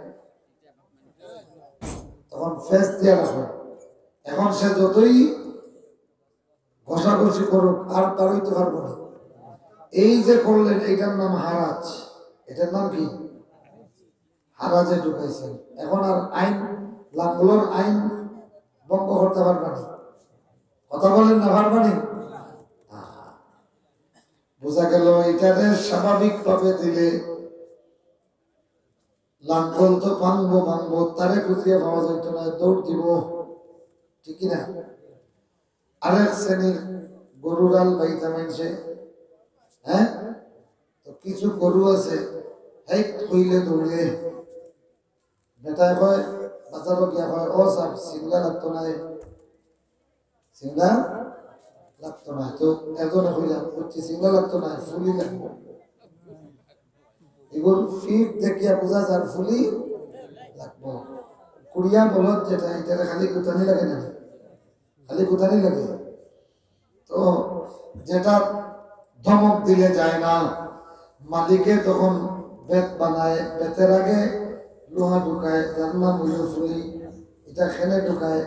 তখন ফেস দিয়ে রাখো। এখন সে যতই ঘষাঘষি করুক, আর পারইতে পারবো না। এই যে করলেন, এটার নাম হারাজ। এটার নাম কি? হারাজে ঢুকাইছেন। এখন আর আইন, লাঙ্গলর আইন ভঙ্গ করতে পারবানি? কথা বলেন না, পারবানি? আহা। বুঝা গেল, এটারে স্বাভাবিকভাবে দিলে লাঙ্গল তো ভাঙবো ভাঙবো, তারে খুঁজিয়া পাওয়া যাইতো না, দৌড় দিব, ঠিক কি না? আরেক শ্রেণীর গরুর আল বাইতা মানষে, হ্যাঁ, তো কিছু গরু আছে, হেই কইলে দৌড়ে। বেটায় কয়, বাজারো গিয়া কয়, "ও সাব, সিংলা লাগতো না, সিংলা লাগতো না।" তো একজনে কইলাম, "বুঝছি, সিংলা লাগতো না, ফুলি লাগবো।" এগুর ফিট দেখিয়া বুঝা যার ফুলি লাগবো। কুড়িয়া বলদ যেটা, এটারে খালি কুতানি লাগে না, খালি কুতানি লাগে। তো যেটা ধমক দিলে যায় না, মালিকে তখন বেত বানায়, বেতের আগে লোহা ঢুকায়, যার নাম হইল ফুলি। এটা খেলে ঢুকায়,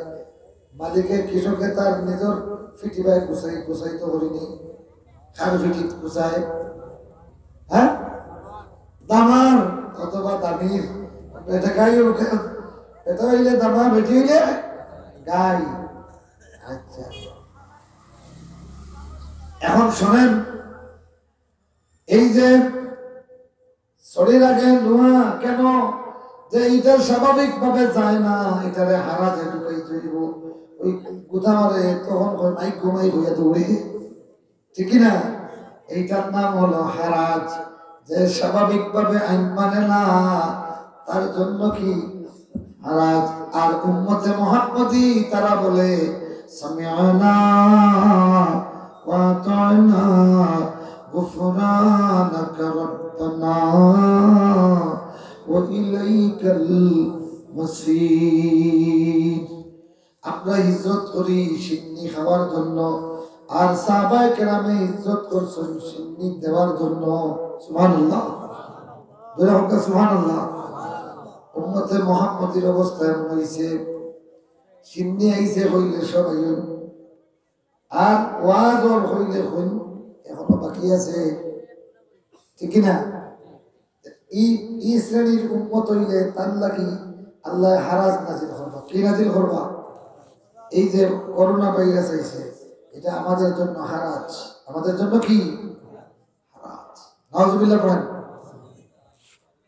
মালিকে কৃষকে তার নিজের ফিটিবায় গুছাই, গুছাই তো করিনি, কার ফিটিত গুছায়, হ্যাঁ, দামার অথবা দামির, এটা গাই, এটা হইলে দামা, বেটি হইলে গাই। আচ্ছা, এখন শোনেন, এই যে ছড়ির আগে লোহা কেন, যে এটা স্বাভাবিকভাবে যায় না, এটারে হারাজে ঢুকাই দিব। ওই গুথা মারে তখন কয়, "মাইক ঘুমাই হইয়া দৌড়ে", ঠিক কি না? এইটার নাম হলো হারাজ। যে স্বাভাবিকভাবে আইন মানে না, তার জন্য কি হারাজ? আর উম্মতে মুহাম্মদী তারা বলে, "সামি'না ওয়া আতা'না, গুফরানাকা রাব্বানা ওয়া ইলাইকাল মাসির।" আমরা হিজরত করি শিন্নি খাওয়ার জন্য, আর সাহাবায়ে কেরামে হিজরত করছেন শিন্নি দেওয়ার জন্য। সুবহানাল্লাহ। জোরে হোক না সুবহানাল্লাহ। উম্মতে মুহাম্মদীর অবস্থা এমন হইছে, শিন্নি আইছে হইলে সব আইন, আর ওয়াজ ওর হইলে হইন, এখনো বাকি আছে, ঠিক কি না? ই, ই শ্রেণীর উম্মত হইলে তার লাগি আল্লাহ হারাজ নাজিল করবা। কি নাজিল করবা? এই যে করোনা ভাইরাস আইছে, এটা আমাদের জন্য হারাজ। আমাদের জন্য কি? হারাজ। নাউজুবিল্লাহ পড়েন।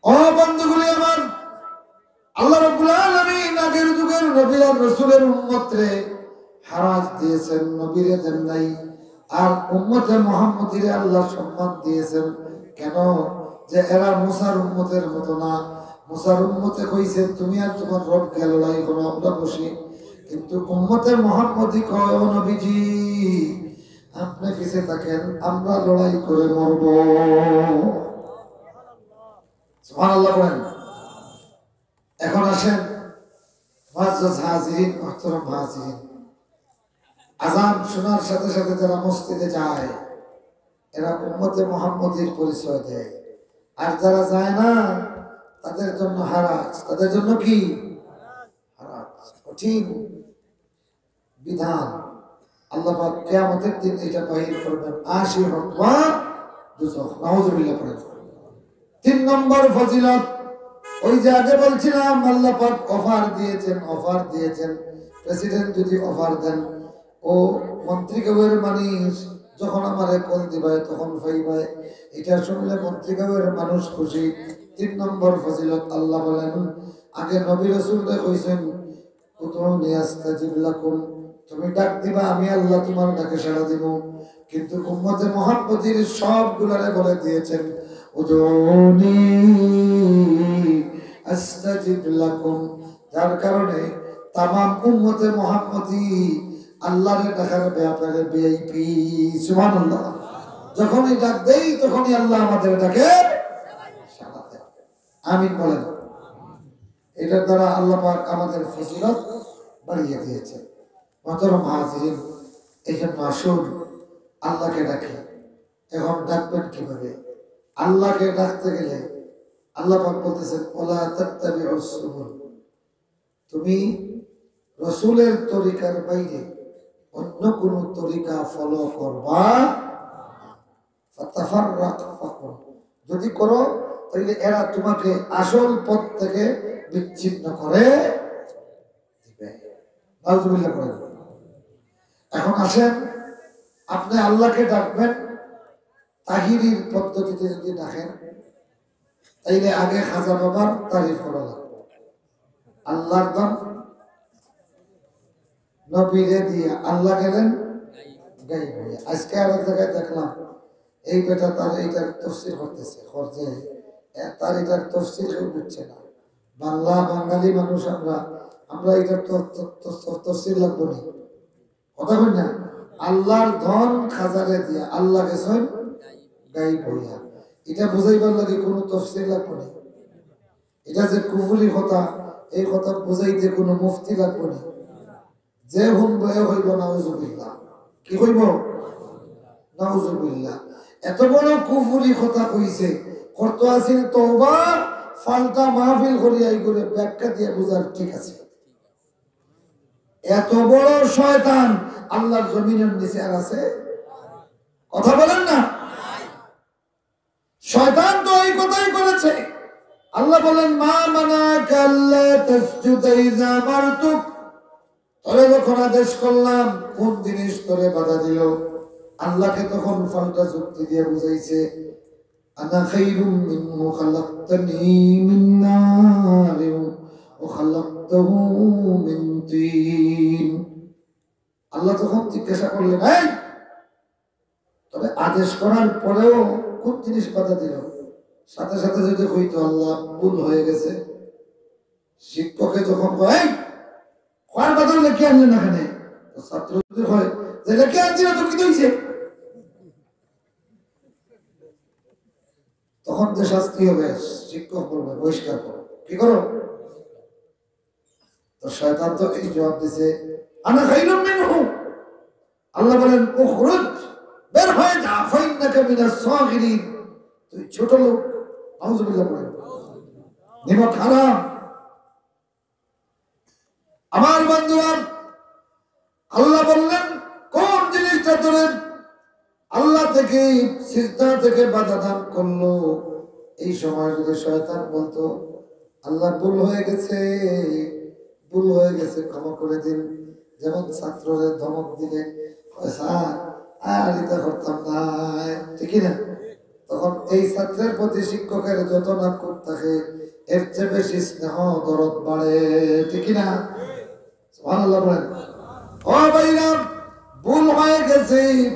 ও বন্ধুগুলি আমার, আল্লাহ রাব্বুল আলামিন আগের যুগের নবী আর রাসূলের উম্মতরে হারাজ দিয়েছেন, নবীরে দেন নাই। আর উম্মতে মুহাম্মদীরে আল্লাহ সম্মান দিয়েছেন। কেন? যে এরা মুসার উম্মতের মতো না। মুসার উম্মতে কইছে, "তুমি আর তোমার রবকে লড়াই করো, আমরা বসি।" কিন্তু উম্মতে মুহাম্মদী কয়, "ও নবীজি, আপনি পিছে থাকেন, আমরা লড়াই করে মরব।" সুবহানাল্লাহ বলেন। এখন আসেন, মুআজ্জাজ হাজিরিন, মুহতারাম হাজিরিন, আজান শোনার সাথে সাথে যারা মসজিদে যায়, এরা উম্মতে মুহাম্মদীর পরিচয় দেয়, আর যারা যায় না, তাদের জন্য হারাজ। তাদের জন্য কি? হারাজ, কঠিন বিধান। আল্লাহ পাক কিয়ামতের দিন এটা বাহির করবেন, আশি হকমা দুজখ। নাউজুবিল্লাহ পড়েন। তিন নম্বর ফজিলত, ওই যে আগে বলছিলাম, আল্লাহ পাক অফার দিয়েছেন, অফার দিয়েছেন। প্রেসিডেন্ট যদি অফার দেন, ও মন্ত্রী গাঁওয়ের মানুষ যখন আমারে কল দিবায়, তখন পাইবায়। এটা শুনলে মন্ত্রী গাঁওয়ের মানুষ খুশি। তিন নম্বর ফজিলত, আল্লাহ বলেন, আগে নবী রাসূলরে কইছেন, "উদউনি আস্তাজিব লাকুম", তুমি ডাক দিবা, আমি আল্লাহ তোমার ডাকে সাড়া দিব। কিন্তু উম্মতে মুহাম্মদীর সবগুলারে বলে দিয়েছেন, "উদউনি আস্তাজিব লাকুম", যার কারণে তামাম উম্মতে মুহাম্মদী আল্লাহরে ডাকার ব্যাপারে ভিআইপি। সুবহানাল্লাহ। যখনই ডাক দেই, তখনই আল্লাহ আমাদের ডাকে সাড়া দেন। আমিন বলেন। এটার দ্বারা আল্লাহ পাক আমাদের ফজিলত বাড়িয়ে দিয়েছেন। মুহতারাম হাজিরিন, এই জন্য আসুন আল্লাহকে ডাকি। এখন ডাকবেন কিভাবে? আল্লাহকে ডাকতে গেলে আল্লাহ পাক বলতেছেন, "ওয়ালা তাত্তাবিউস সুবুল", তুমি রসুলের তরিকার বাইরে অন্য কোনো তরিকা ফলো করবা না। ফাতাফাররাকা বিকুম। যদি করো, তাহলে এরা তোমাকে আসল পথ থেকে বিচ্ছিন্ন করে দিবে। নাউজুবিল্লাহ পড়েন। এখন আসেন, আপনি আল্লাহকে ডাকবেন, তাহিরির পদ্ধতিতে যদি ডাকেন, তাইলে আগে খাজা বাবার তারিফ করা লাগবে। আল্লাহর ধন নবীরে দিয়া, আল্লাহ গেলেন গায়েব হইয়া। আজকে আর এক জায়গায় দেখলাম, এই বেটা তার এইটার তফসির করতেছে, করছে, এ, তার এইটার তফসির কেউ বুঝছে না। বাংলা, বাঙালি মানুষ আমরা, আমরা এইটার তো, তো, তো, তো, তফসির লাগবো নি। কথা বল না, আল্লাহর ধন খাজারে দিয়া আল্লাহ গেছেন গায়েব হইয়া। এটা বুঝাইবার লাগি কোনো তফসির লাগবো নি। এটা যে কুফরি কথা, এই কথা বুঝাইতে কোনো মুফতি লাগবো নি। যে হুনবো এ হইব নাউজুবিল্লাহ। কি হইব? নাউজুবিল্লাহ। এত বড় কুফরি কথা কইছে, করতো আছিল তওবা, পাল্টা মাহফিল করিয়া এই করে ব্যাখ্যা দিয়ে বুঝার ঠিক আছে। এত বড় শয়তান আল্লাহর জমিনের নিচে আর আছে? কথা বলেন না। শয়তান তো এই কথাই করেছে। আল্লাহ বলেন, "মা মানাকা আল্লা তাসজুদা ইযা আমারতুক।" তোরে যখন আদেশ করলাম, কোন জিনিস তোরে বাধা দিল? আল্লাহকে তখন পাল্টা যুক্তি দিয়ে বুঝাইছে, "আনা খাইরুম মিনহু খালাকতানি মিন নারিন ওয়া খালাকতাহু মিন তিন।" আল্লাহ তখন জিজ্ঞাসা করলেন, "এই, তবে আদেশ করার পরেও কোন জিনিস বাধা দিল?" সাথে সাথে যদি কইতো, "আল্লাহ, ভুল হয়ে গেছে।" শিক্ষকে যখন কয়, "এই, কর বাধা লেখি আনলে না কেনে?" তো ছাত্র যদি কয় যে, "লেখি আনছি না তো, কি হইছে?" তখন যে শাস্তি হবে, শিক্ষক বলবে, "বহিষ্কার করো।" কি করো? তো শয়তান তো এই জবাব দিছে, "আনা খাইরুম মিনহু।" আল্লাহ বলেন, "উখরুজ, বের হয়ে যা, ফাইন্নাকা মিনাস সাগিরিন।" তুই ছোট লোক।" নাউজুবিল্লাহ বলেন। নিমক হারাম। আমার বন্ধুরা, আল্লাহ বললেন, কোন জিনিসটা তোরে আল্লাহ থেকে, সিজদা থেকে বাধা দান করলো? এই সময় যদি শয়তান বলতো, "আল্লাহ, ভুল হয়ে গেছে, ভুল হয়ে গেছে, ক্ষমা করে দিন।" যেমন ছাত্ররে ধমক দিলে কয়, "স্যার, আর এটা করতাম না", ঠিক কি না? তখন এই ছাত্রের প্রতি শিক্ষকের যত না ক্ষোভ থাকে, এর চেয়ে বেশি স্নেহ দরদ বাড়ে, ঠিক কি না? সুবহানাল্লাহ বলেন। ও ভাইরা, ভুল হয়ে গেছে,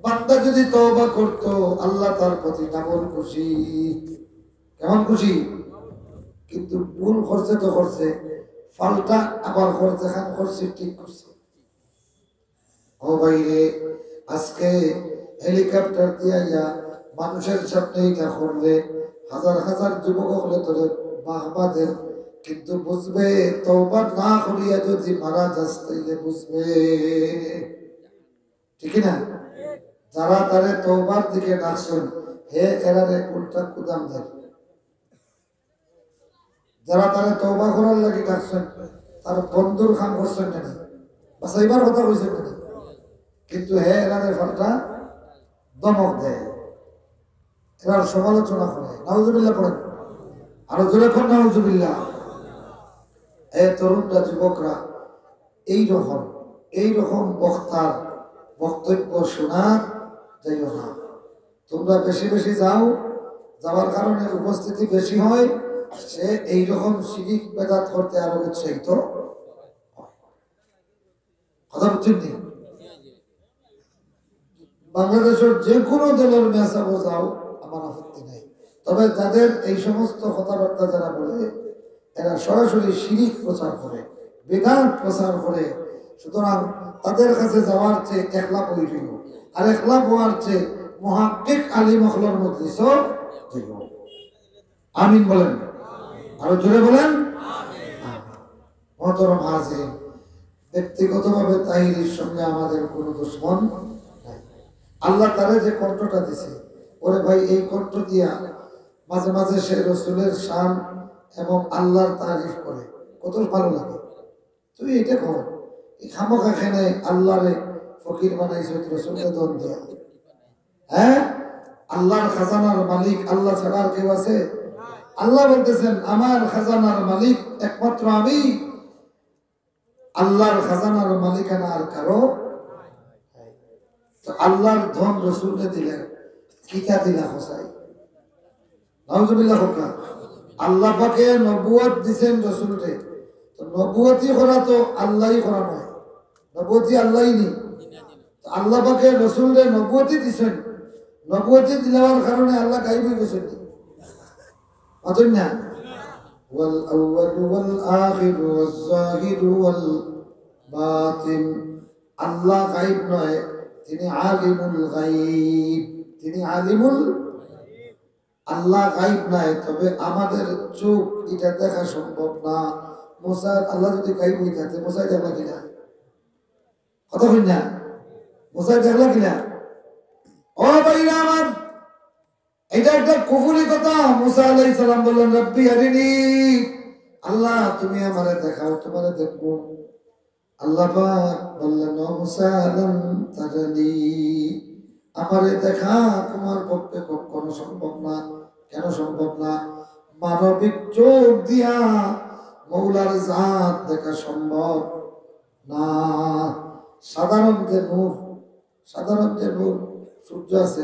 বান্দা যদি তওবা করতো, আল্লাহ তার প্রতি ডাবল খুশি। কেমন খুশি? কিন্তু ভুল করছে তো করছে, পাল্টা আবার করছে, খান করছে, ঠিক করছে। ও ভাইরে, আজকে হেলিকপ্টার দিয়া ইয়া মানুষের সামনে এটা করলে হাজার হাজার যুবক হকলে তোরে বাহবা দের, কিন্তু বুঝবে, তওবা না করিয়া যদি মারা যাস, তাইলে বুঝবে। ঠিক কি না? যারা তারে তওবার দিকে ডাকছেন, হে এরারে উল্টা কুদাম দেন। যারা তারে তওবা করার লাগি ডাকছেন, তার বন্ধুর কাম করছেন না নি? বাঁচাইবার কথা কইছেন না নি? কিন্তু হে এরারে পাল্টা ধমক দেয়, এরার সমালোচনা করে। নাউজুবিল্লাহ পড়েন, আরো জোরে পড়েন নাউজুবিল্লাহ। এ তরুণরা, যুবকরা, এই রকম, এই রকম বক্তার বক্তব্য শোনা যাইও না। তোমরা বেশি বেশি যাও, যাওয়ার কারণে উপস্থিতি বেশি হয়, সে এইরকম শিরিক বেদাত করতে আরো উৎসাহিত হয়। কথা বুঝছেন নি? বাংলাদেশের যে কোনো দলের মেসাবো যাও, আমার আপত্তি নাই। তবে যাদের এই সমস্ত কথাবার্তা যারা বলে, এরা সরাসরি শিরিক প্রচার করে, বেদাত প্রচার করে। সুতরাং তাদের কাছে যাওয়ার চেয়ে একলা বই হইল, আর একলা বওয়ার চেয়ে মুহাক্কিক আলিম অকলর মজলিসও হইল। আমিন বলেন, আরো জোরে বলেন। আমিন। মহতরম হাজিরিন, ব্যক্তিগতভাবে তাহিরির সঙ্গে আমাদের কোনো দুশমন নাই। আল্লাহ তারে যে কণ্ঠটা দিছে, ওরে ভাই, এই কণ্ঠ দিয়া মাঝে মাঝে সে রসুলের শান এবং আল্লাহর তারিফ করে, কত ভালো লাগে। তুই এটা কর, এই খামোখা কেনে আল্লাহরে ফকির বানাইছ, রসুলকে ধন দিয়া। হ্যাঁ, আল্লাহর খাজানার মালিক আল্লাহ ছাড়া আর কেউ আছে? আল্লাহ বলতেছেন, "আমার খাজানার মালিক একমাত্র আমি।" আল্লাহর খাজানার মালিকানা আর কারো? তো আল্লাহর ধন রসুলকে দিলেন, কিতা দিলা কও চাই? নাউজুবিল্লাহ কউক্কা। আল্লাহ পাকে নবুয়ত দিছেন রসুলরে, তো নবুয়তি করা তো আল্লাহই করা নায়, নবুয়তি আল্লাহই নি। তো আল্লাহ পাকে রসুলরে নবুয়তি দিছেন, নবুয়তি দিলার কারণে আল্লাহ গায়েব অই গেছেন নি? মাতইন না। والأول والآخر والظاهر والباطن। আল্লাহ গায়েব নয়, তিনি আলিমুল গায়েব। তিনি আলিমুল, আল্লাহ গায়েব নয়, তবে আমাদের চোখ এটা দেখা সম্ভব না। মুসা, আল্লাহ যদি গায়েব অইতা, তে মুসায় দেখলা কিলা? কথা কইন না, মুসায় দেখলা কিলা? ও ভাইরা আমার, এটা একটা কুফুরি কথা। মুসা আলাইহিস সালাম বললেন, "রব্বি আরিনি, আল্লাহ তুমি আমারে দেখাও, তোমারে দেখবো।" আল্লাহ পাক বললেন, "ও মুসা, লান তারানি, আমারে দেখা তোমার পক্ষে কখনো সম্ভব না।" কেন সম্ভব না? মানবিক চোখ দিয়া মৌলার জাত দেখা সম্ভব না। সাধারণ যে নূর, সাধারণ যে নূর, সূর্য আছে,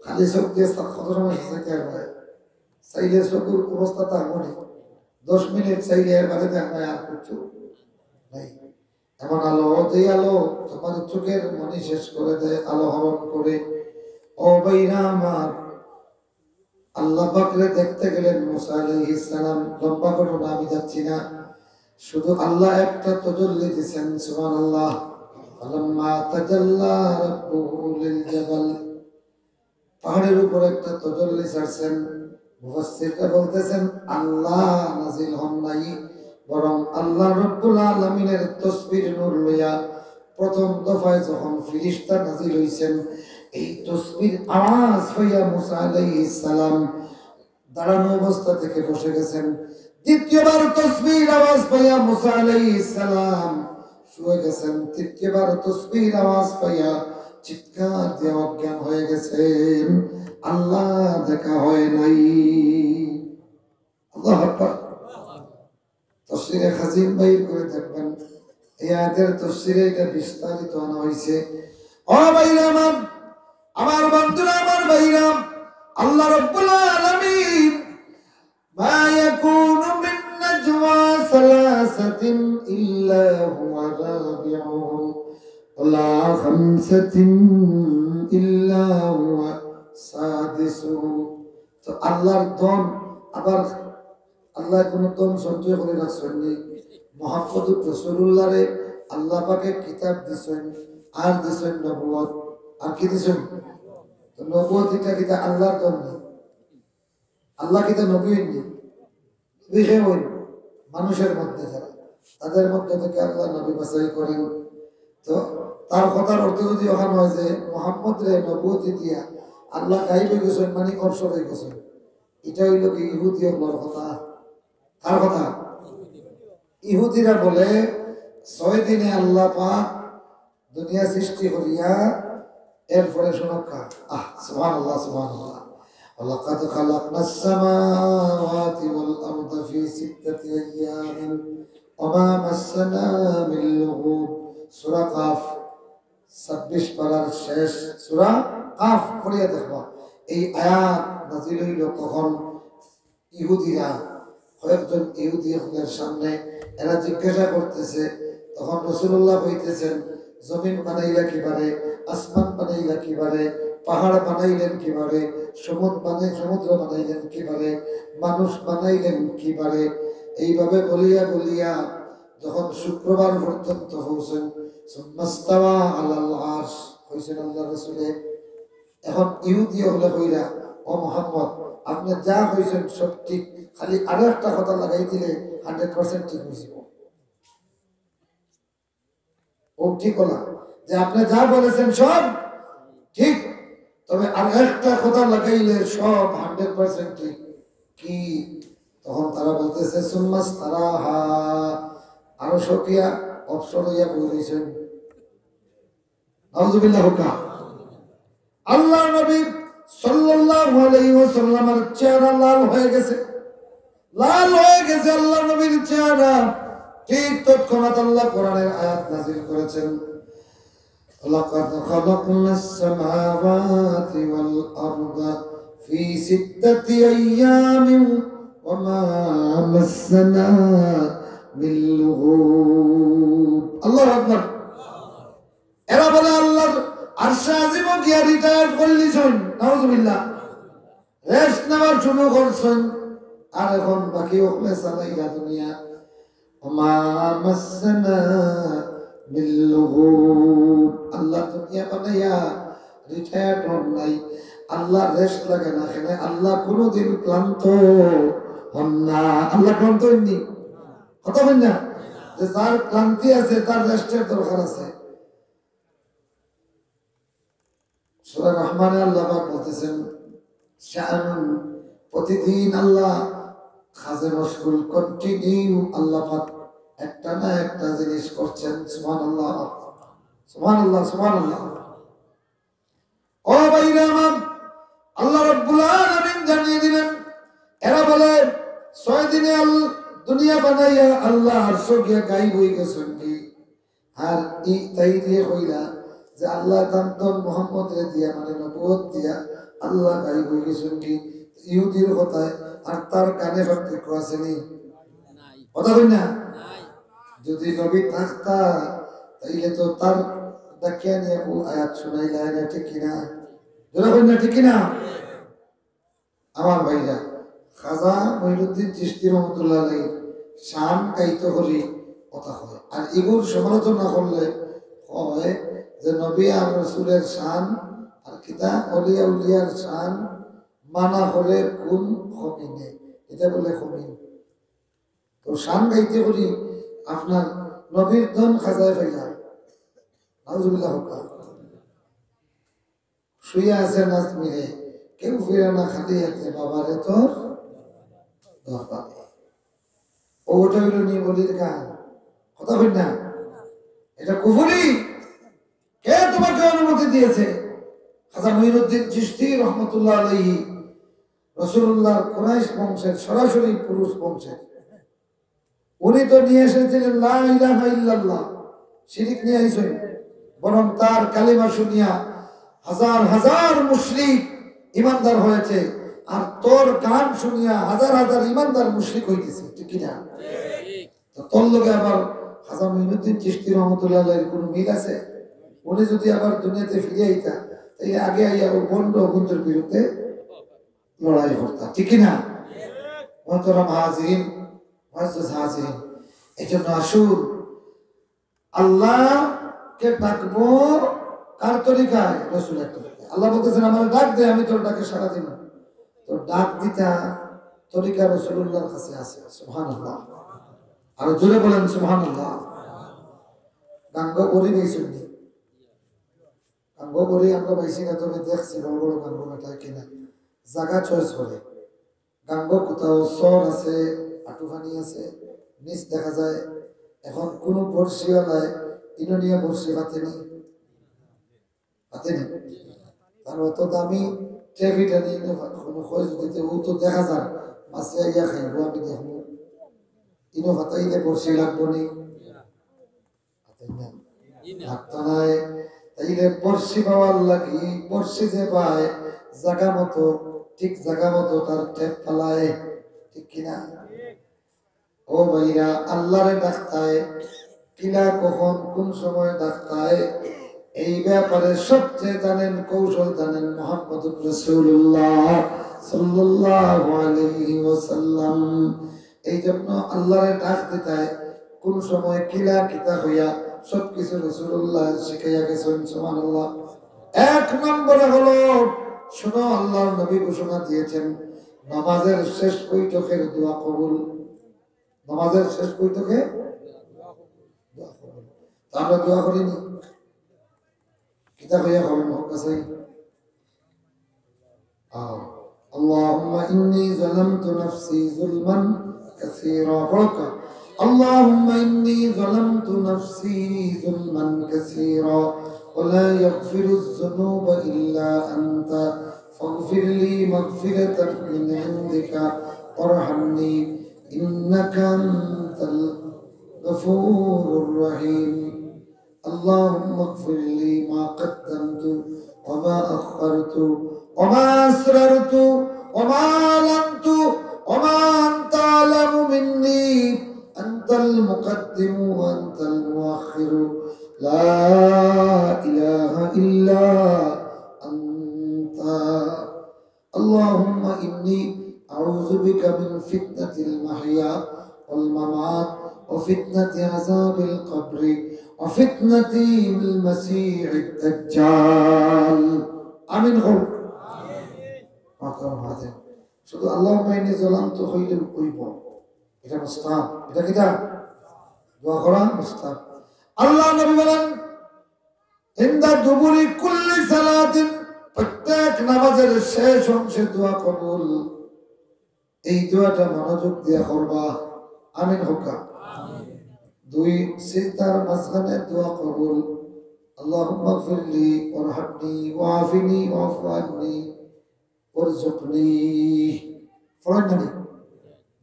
খালি চোখ দিয়া তা-, কত সময় চাইতে পারবা? চাইলে চোখর অবস্থা তা এমনই, দশ মিনিট চাইলে এর বাদে দেখবা আর কিছু নাই। এমন আলো, যে আলো তোমার চোখের মনি শেষ করে দেয়, আলো হরণ করে। ও ভাইরা আমার, আল্লাহ পাকরে দেখতে গেলেন মুসা আলাইহিস সালাম। লম্বা ঘটনা, আমি যাচ্ছি না, শুধু আল্লাহ একটা তজল্লি দিছেন। সুবহানাল্লাহ। ফালাম্মা তাজাল্লা রাব্বুহু লিল জাবাল, পাহাড়ের উপর একটা তজল্লি ছাড়ছেন। মুফাসসিররা বলতেছেন, আল্লাহ নাজিল হন নাই, বরং আল্লাহ রব্বুল আলামিনের তসবির নূর লইয়া প্রথম দফায় যখন ফিরিস্তা নাজিল হইছেন, এই তসবির আওয়াজ পাইয়া মুসা আলাইহিস সালাম দাঁড়ানো অবস্থা থেকে বসে গেছেন। দ্বিতীয়বার তসবির আওয়াজ পাইয়া মুসা আলাইহিস সালাম শুয়ে গেছেন। তৃতীয়বার তসবির আওয়াজ পাইয়া চিৎকার দিয়ে অজ্ঞান হয়ে গেছেন। আল্লাহ দেখা হয় নাই। আল্লাহু আকবার। তফসিরে খাজিন বাইর করে দেখবেন, এই আয়াতের তফসিরে এটা বিস্তারিত আনা হয়েছে। ও ভাইরা আমার, আমার বন্ধুরা, আমার ভাইরা, আল্লাহ রাব্বুল আলামিন, ما يكون من نجوى ثلاثة إلا هو رابعهم ولا خمسة إلا هو سادسهم। তো আল্লাহর দন, আবার আল্লাহ কোনো দন সঞ্চয় করে রাখছেন নি। মোহাম্মদুর রাসূলুল্লাহরে আল্লাহ পাকে কিতাব দিছেন, আর দিছেন নবুয়ত। আর কি দিছেন? তো নবুয়ত এটা কিতা আল্লাহর দন নি? আল্লাহ কিতা নবী হইন নি? নবী কে হইন? মানুষের মধ্যে যারা, তাদের মধ্য থেকে আল্লাহ নবী বাছাই করেন। তো তার কথার অর্থ যদি ওখানে হয় যে মোহাম্মদরে নবুয়তি দিয়া আল্লাহ গায়েব হয়ে গেছেন, মানে অবসর হয়ে গেছেন, এটা হইল কি ইহুদি অকলর কথা। কার কথা? ইহুদিরা বলে, ছয় দিনে আল্লাহ পাক দুনিয়া সৃষ্টি করিয়া এরপরে শুনক্কা। আহ, সুবহানাল্লাহ, সুবহানাল্লাহ। ولقد خلقنا السماوات والأرض في ستة أيام وما مسنا من لغوب। সূরা কাফ, ছাব্বিশ পারার শেষ সূরা কাফ পড়িয়া দেখবা। এই আয়াত নাজিল হইল কখন? ইহুদিরা, কয়েকজন ইহুদি অকলর সামনে এরা জিজ্ঞাসা করতেছে, তখন রাসূলুল্লাহ কইতেছেন, "জমিন বানাইলা কিবারে, আসমান বানাইলা কিবারে, পাহাড় বানাইলেন কিবারে, সমুদ্র বানাই-, সমুদ্র বানাইলেন কিবারে, মানুষ বানাইলেন কিবারে?" এইভাবে বলিয়া বলিয়া যখন শুক্রবার পর্যন্ত পৌঁছেন, "সুম্মাস্তাওয়া আলাল আরশ", কইছেন আল্লাহ রসুলে, এখন ইহুদি অকলে কইরা, "ও মোহাম্মদ, আপনি যা কইছেন সব ঠিক, খালি আরো একটা কথা লাগাই দিলে হান্ড্রেড পার্সেন্ট ঠিক হয়ে যাব।" ও ঠিক হলা যে আপনি যা বলেছেন সব ঠিক, তবে আর একটা কথা লাগাইলে সব হান্ড্রেড পার্সেন্ট ঠিক। কি? তখন তারা বলতেছে, "সুম্মাস্তারাহা", আরো সকিয়া অবসর হইয়া বই রইছেন। নাউজুবিল্লাহ হুকা। আল্লাহর নবী সাল্লাল্লাহু আলাইহি ওয়াসাল্লামের চেহারা লাল হয়ে গেছে, লাল হয়ে গেছে আল্লাহর নবীর চেহারা। ঠিক তৎক্ষণাৎ আল্লাহ কোরআনের আয়াত নাজিল করেছেন, لقد خلقنا السماوات والأرض في ستة أيام وما مسنا من لغوب। আল্লাহু আকবার। এরা বলে আল্লাহর আরশে আজিমও গিয়া রিটায়ার করলিছইন। নাউজুবিল্লাহ। রেস্ট নেওয়ার শুরু করছইন, আর এখন বাকি অকলে চালাইরা দুনিয়া। ওমা মাসসানা মিন লুগুব। আল্লাহ দুনিয়া বানাইয়া রিটায়ার্ড হন নাই, আল্লাহ রেস্ট লাগে না। কেনে? আল্লাহ কোনোদিন ক্লান্ত হন না। আল্লাহ ক্লান্ত হইননি? কথা হইন না? যে যার ক্লান্তি আছে, তার রেস্টের দরকার আছে। সূরা রহমানে আল্লাহ পাক বলতেছেন, শাআনুন, প্রতিদিন আল্লাহ কাজে মশগুল, কন্টিনিউ আল্লাহ পাক একটা না একটা জিনিস করছেন। সুবহানাল্লাহ, সুবহানাল্লাহ, সুবহানাল্লাহ। ও ভাইরা আমার, আল্লাহ রাব্বুল আলামিন জানিয়ে দিলেন, এরা বলে, ছয় দিনে আল-, দুনিয়া বানাইয়া আল্লাহ আরশো গিয়া গায়েব হয়ে গেছেন কি? আর ই তাইন দিয়া কইলা যে আল্লাহ তান দন মোহাম্মদরে দিয়া, মানে নবুয়ত দিয়া আল্লাহ গায়েব হয়ে গেছেন কি? ইহুদির কথায়। আর তার কানে পার্থক্য আছে নি? কথা কই না? যদি নবী থাকতা, তাইলে তো তার ডাকিয়া নিয়া ও আয়াত শুনাইলা না, ঠিক কিনা? জোরে কই না, ঠিক কিনা? আমার ভাইরা, খাজা মঈনুদ্দিন চিশতি রহমতুল্লাহ আলাইহির শান গাইতে করি কথা হয়। আর ইগুর সমালোচনা করলে হয় যে নবী আর রসুলের শান আর কিতা অলিয়া উলিয়ার শান মানা করে কোন কমিনে? এটা বলে কমিন। তো শান গাইতে করি আপনার নবীর দন খাজায় পাইয়া। নাউজুবিল্লাহ হোক। শুয়ে আছে নাজমিরে, কেউ ফিরে না খালি হাতে, বাবারে তোর দরবারে। ও, ওটা হইল নি অলির গান। কথা কই না? এটা কুফুরি। কে তোমাকে অনুমতি দিয়েছে? খাজা মঈনুদ্দিন চিশতি রহমতুল্লাহ আলাইহি রাসূলুল্লাহর কুরাইশ বংশের সরাসরি পুরুষ বংশের। উনি তো নিয়ে এসেছিলেন লা ইলাহা ইল্লাল্লাহ, শিরিক নিয়ে আইছেন, বরং তার কালিমা শুনিয়া হাজার হাজার মুশরিক ইমানদার হয়েছে, আর তোর গান শুনিয়া হাজার হাজার ইমানদার মুশরিক হইতেছে, ঠিক কিনা? তো তোর লগে আবার খাজা মঈনুদ্দিন চিশতি রহমতুল্লাহ আলাইহির কোনো মিল আছে? উনি যদি আবার দুনিয়াতে ফিরে আইতা, তাইলে আগে আইয়া ও বন্ড অগুন্তর বিরুদ্ধে লড়াই করতা, ঠিক কিনা? মোহতরম হাজিরিন, মুআজ্জাজ হাজিরিন, এই জন্য আসুন আল্লাহকে ডাকবো কার তরিকায়? রসুলের তরিকায়। আল্লাহ বলতেছেন, "আমার ডাক দে, আমি তোর ডাকে সাড়া দিব।" তো ডাক দিতা তরিকা রসুলুল্লাহর কাছে আছে। সুবহানাল্লাহ। আরো জোরে বলেন সুবহানাল্লাহ। গাঙ্গ করি গেছেন নি? গাঙ্গ করি আমরা পাইছি না, তবে দেখছি বড় বড় গাঙ্গ বেটায় কিনা জাগা চয়েস করে। গাঙ্গ কোথাও চর আছে, আটু পানি আছে, নিচ দেখা যায়। এখন কোনো বড়শিওয়ালায় ইনো নিয়া বড়শি পাতেনি, পাতেনি। তার অত দামি ট্রেফিটা নিয়ে ইনো পা-, কোনো কয় যদি তে ও তো দেখা যার, মাছে আইয়া খাইবো, আমি দেখবো। ইনো পাতাইলে বড়শি লাগবো নি। লাগতো নায়। তাইলে বড়শি পাওয়ার লাগি, বড়শি যে পায়, জাগা মতো, ঠিক জাগা মতো তার ঠেপ ফালায়, ঠিক কিনা? ও ভাইরা, আল্লাহরে ডাকতায়, কিলা কখন, কোন সময় ডাকতায়, এই ব্যাপারে সবচেয়ে জানেন, কৌশল জানেন মোহাম্মদুর রাসূলুল্লাহ সাল্লাল্লাহু আলাইহি ওয়াসাল্লাম। এই জন্য আল্লাহরে ডাক দিতায়, কোন সময় কিলা কিতা হইয়া, সবকিছু রাসূলুল্লাহ শিখাইয়া গেছেন। সুবহানাল্লাহ। এক নম্বরে হলো, শুনো, আল্লাহর নবী ঘোষণা দিয়েছেন, নামাজের শেষ বৈঠকের দোয়া কবুল। নামাজের শেষ বৈঠকে দোয়া কবুল। তো আমরা দোয়া করিনি? কিতা হইয়া হবে মহকাশে? আও। اللهم إني ظلمت نفسي ظلما كثيرا। পড়ো। اللهم إني ظلمت نفسي ظلما كثيرا ولا يغفر الذنوب إلا أنت فاغفر لي مغفرة من عندك وارحمني إنك أنت الغفور الرحيم। اللهم اغفر لي ما قدمت وما أخرت وما أسررت وما أعلنت وما أنت أعلم مني، أنت المقدم وأنت المؤخر، لا إله إلا أنت. اللهم إني أعوذ بك من فتنة المحيا والممات وفتنة عذاب القبر وفتنة المسيح الدجال. آمين কও। মাহতারাম হাজিরিন, শুধু আল্লাহুম্মা ইন্নী যালামতু কইলে অইবো? ইটা মুস্তাহাব। ইটা কিতা? দোয়া করা মুস্তাহাব। আল্লার নবী বলেন, ইনদা দুবুরি কুল্লি সালাতিন, প্রত্যেক নামাজের শেষ অংশে দোয়া কবুল। এই দোয়াটা মনোযোগ দিয়া করবা। আমিন কউক্কা। দুই সিজদার মাঝখানে দোয়া কবুল। আল্লাহুম্মাগফিরলি ওয়ারহামনি ওয়াআফিনি ওয়াফু আন্নি ওয়ারজুকনি। পড়েন না নি?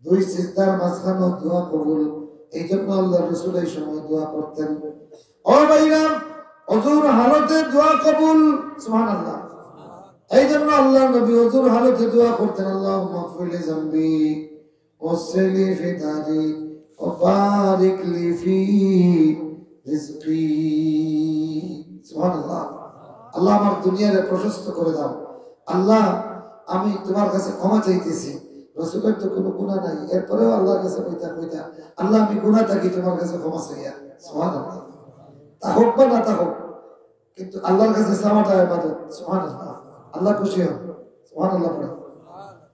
দুই সিজদার মাঝখানে দোয়া কবুল। এই জন্য আল্লার রসুল এই সময় দোয়া করতেন। ও ভাইরা, অজুর হালতে দোয়া কবুল। সুবহানাল্লাহ। এই জন্য আল্লার নবী অজুর হালতে দোয়া করতেন, আল্লাহুম্মাগফিরলি যামবি, ওয়াসসিলি ফি দারি, ওয়া বারিক লি ফি রিজকি। সুবহানাল্লাহ। আল্লাহ, আমার দুনিয়ারে প্রশস্ত করে দাও। আল্লাহ, আমি তোমার কাছে ক্ষমা চাইতেছি। রসুলের তো কোনো গুনাহ নাই, এরপরেও আল্লার কাছে কইতা কইতা, "আল্লাহ, আমি গুনাহ থাকি, তোমার কাছে ক্ষমা চাইয়া।" সুবহানাল্লাহ। তা হোক বা না তা হোক, কিন্তু আল্লার কাছে চাওয়াটা ইবাদত। সুবহানাল্লাহ। আল্লাহ খুশি হন। সুবহানাল্লাহ পড়েন।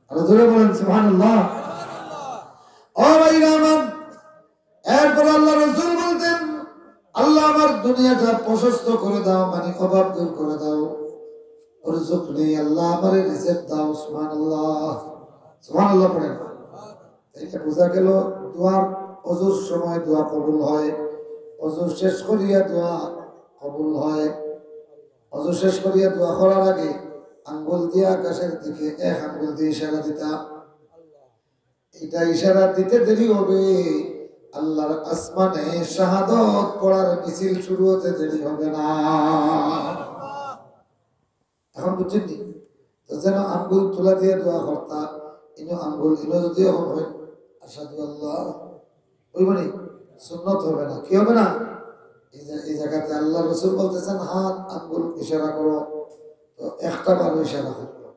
আরো জোরে বলেন, সুবহানাল্লাহ। ও ভাইরা আমার, এরপরে আল্লার রসুল বলতেন, "আল্লাহ, আমার দুনিয়াটা প্রশস্ত করে দাও, মানে অভাব দূর করে দাও। ওয়ারজুকনি, আল্লাহ, আমারে রিজিক দাও।" সুবহানাল্লাহ। সুবহানাল্লাহ পড়েন। তাইলে বুঝা গেল, দোয়ার, অজুর সময় দোয়া কবুল হয়, অজু শেষ করিয়া দোয়া কবুল হয়। অজু শেষ করিয়া দোয়া করার আগে আঙ্গুল দিয়া আকাশের দিকে এক আঙ্গুল দিয়ে ইশারা দিতা। এটা ইশারা দিতে দেরি হবে, আল্লার আসমানে শাহাদত পড়ার মিছিল শুরু হতে দেরি হবে না। এখন বুঝছেন নি? তো যেন আঙ্গুল তুলা দিয়ে দোয়া করতা, ইনো আঙ্গুল, ইনো যদি এখন হয়, আশহাদু আল্লাহ, ওই মানে সুন্নত হবে না। কি হবে না? এই জা-, এই জায়গাতে আল্লার রসুল বলতেছেন, "হাত আঙ্গুল ইশারা করো।" তো একটা বারো ইশারা করো,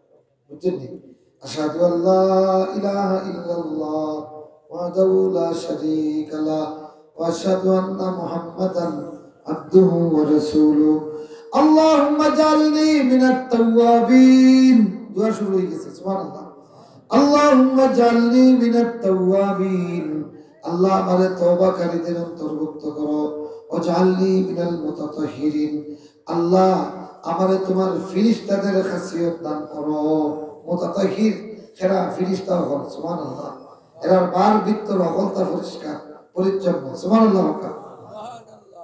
বুঝছেন নি? আশহাদু আল্লা ইলাহা ইল্লাল্লাহ ওয়াহদাহু লা শারীকা লাহ ওয়া আশহাদু আন্না মুহাম্মাদান আবদুহু ওয়া রাসূলুহু। আল্লাহুম্মা জাআলনি মিনাত তাওয়াবিন। দোয়া শুরু হয়ে গেছে, সুবহানাল্লাহ। আল্লাহুম্মা জাআলনি মিনাত তাওয়াবিন। আল্লাহ, আমারে তওবাকারীদের অন্তর্ভুক্ত করো। ওয়াজআলনি মিনাল মুতাতাহহিরিন। আল্লাহ, আমারে তোমার ফিরিস্তাদের খাসিয়ত দান করো। মুতাতাহহির, এরা ফিরিস্তা হকল, সুবহানাল্লাহ। এরার বার ভিতর হকলতা পরিষ্কার, পরিচ্ছন্ন, সুবহানাল্লাহ।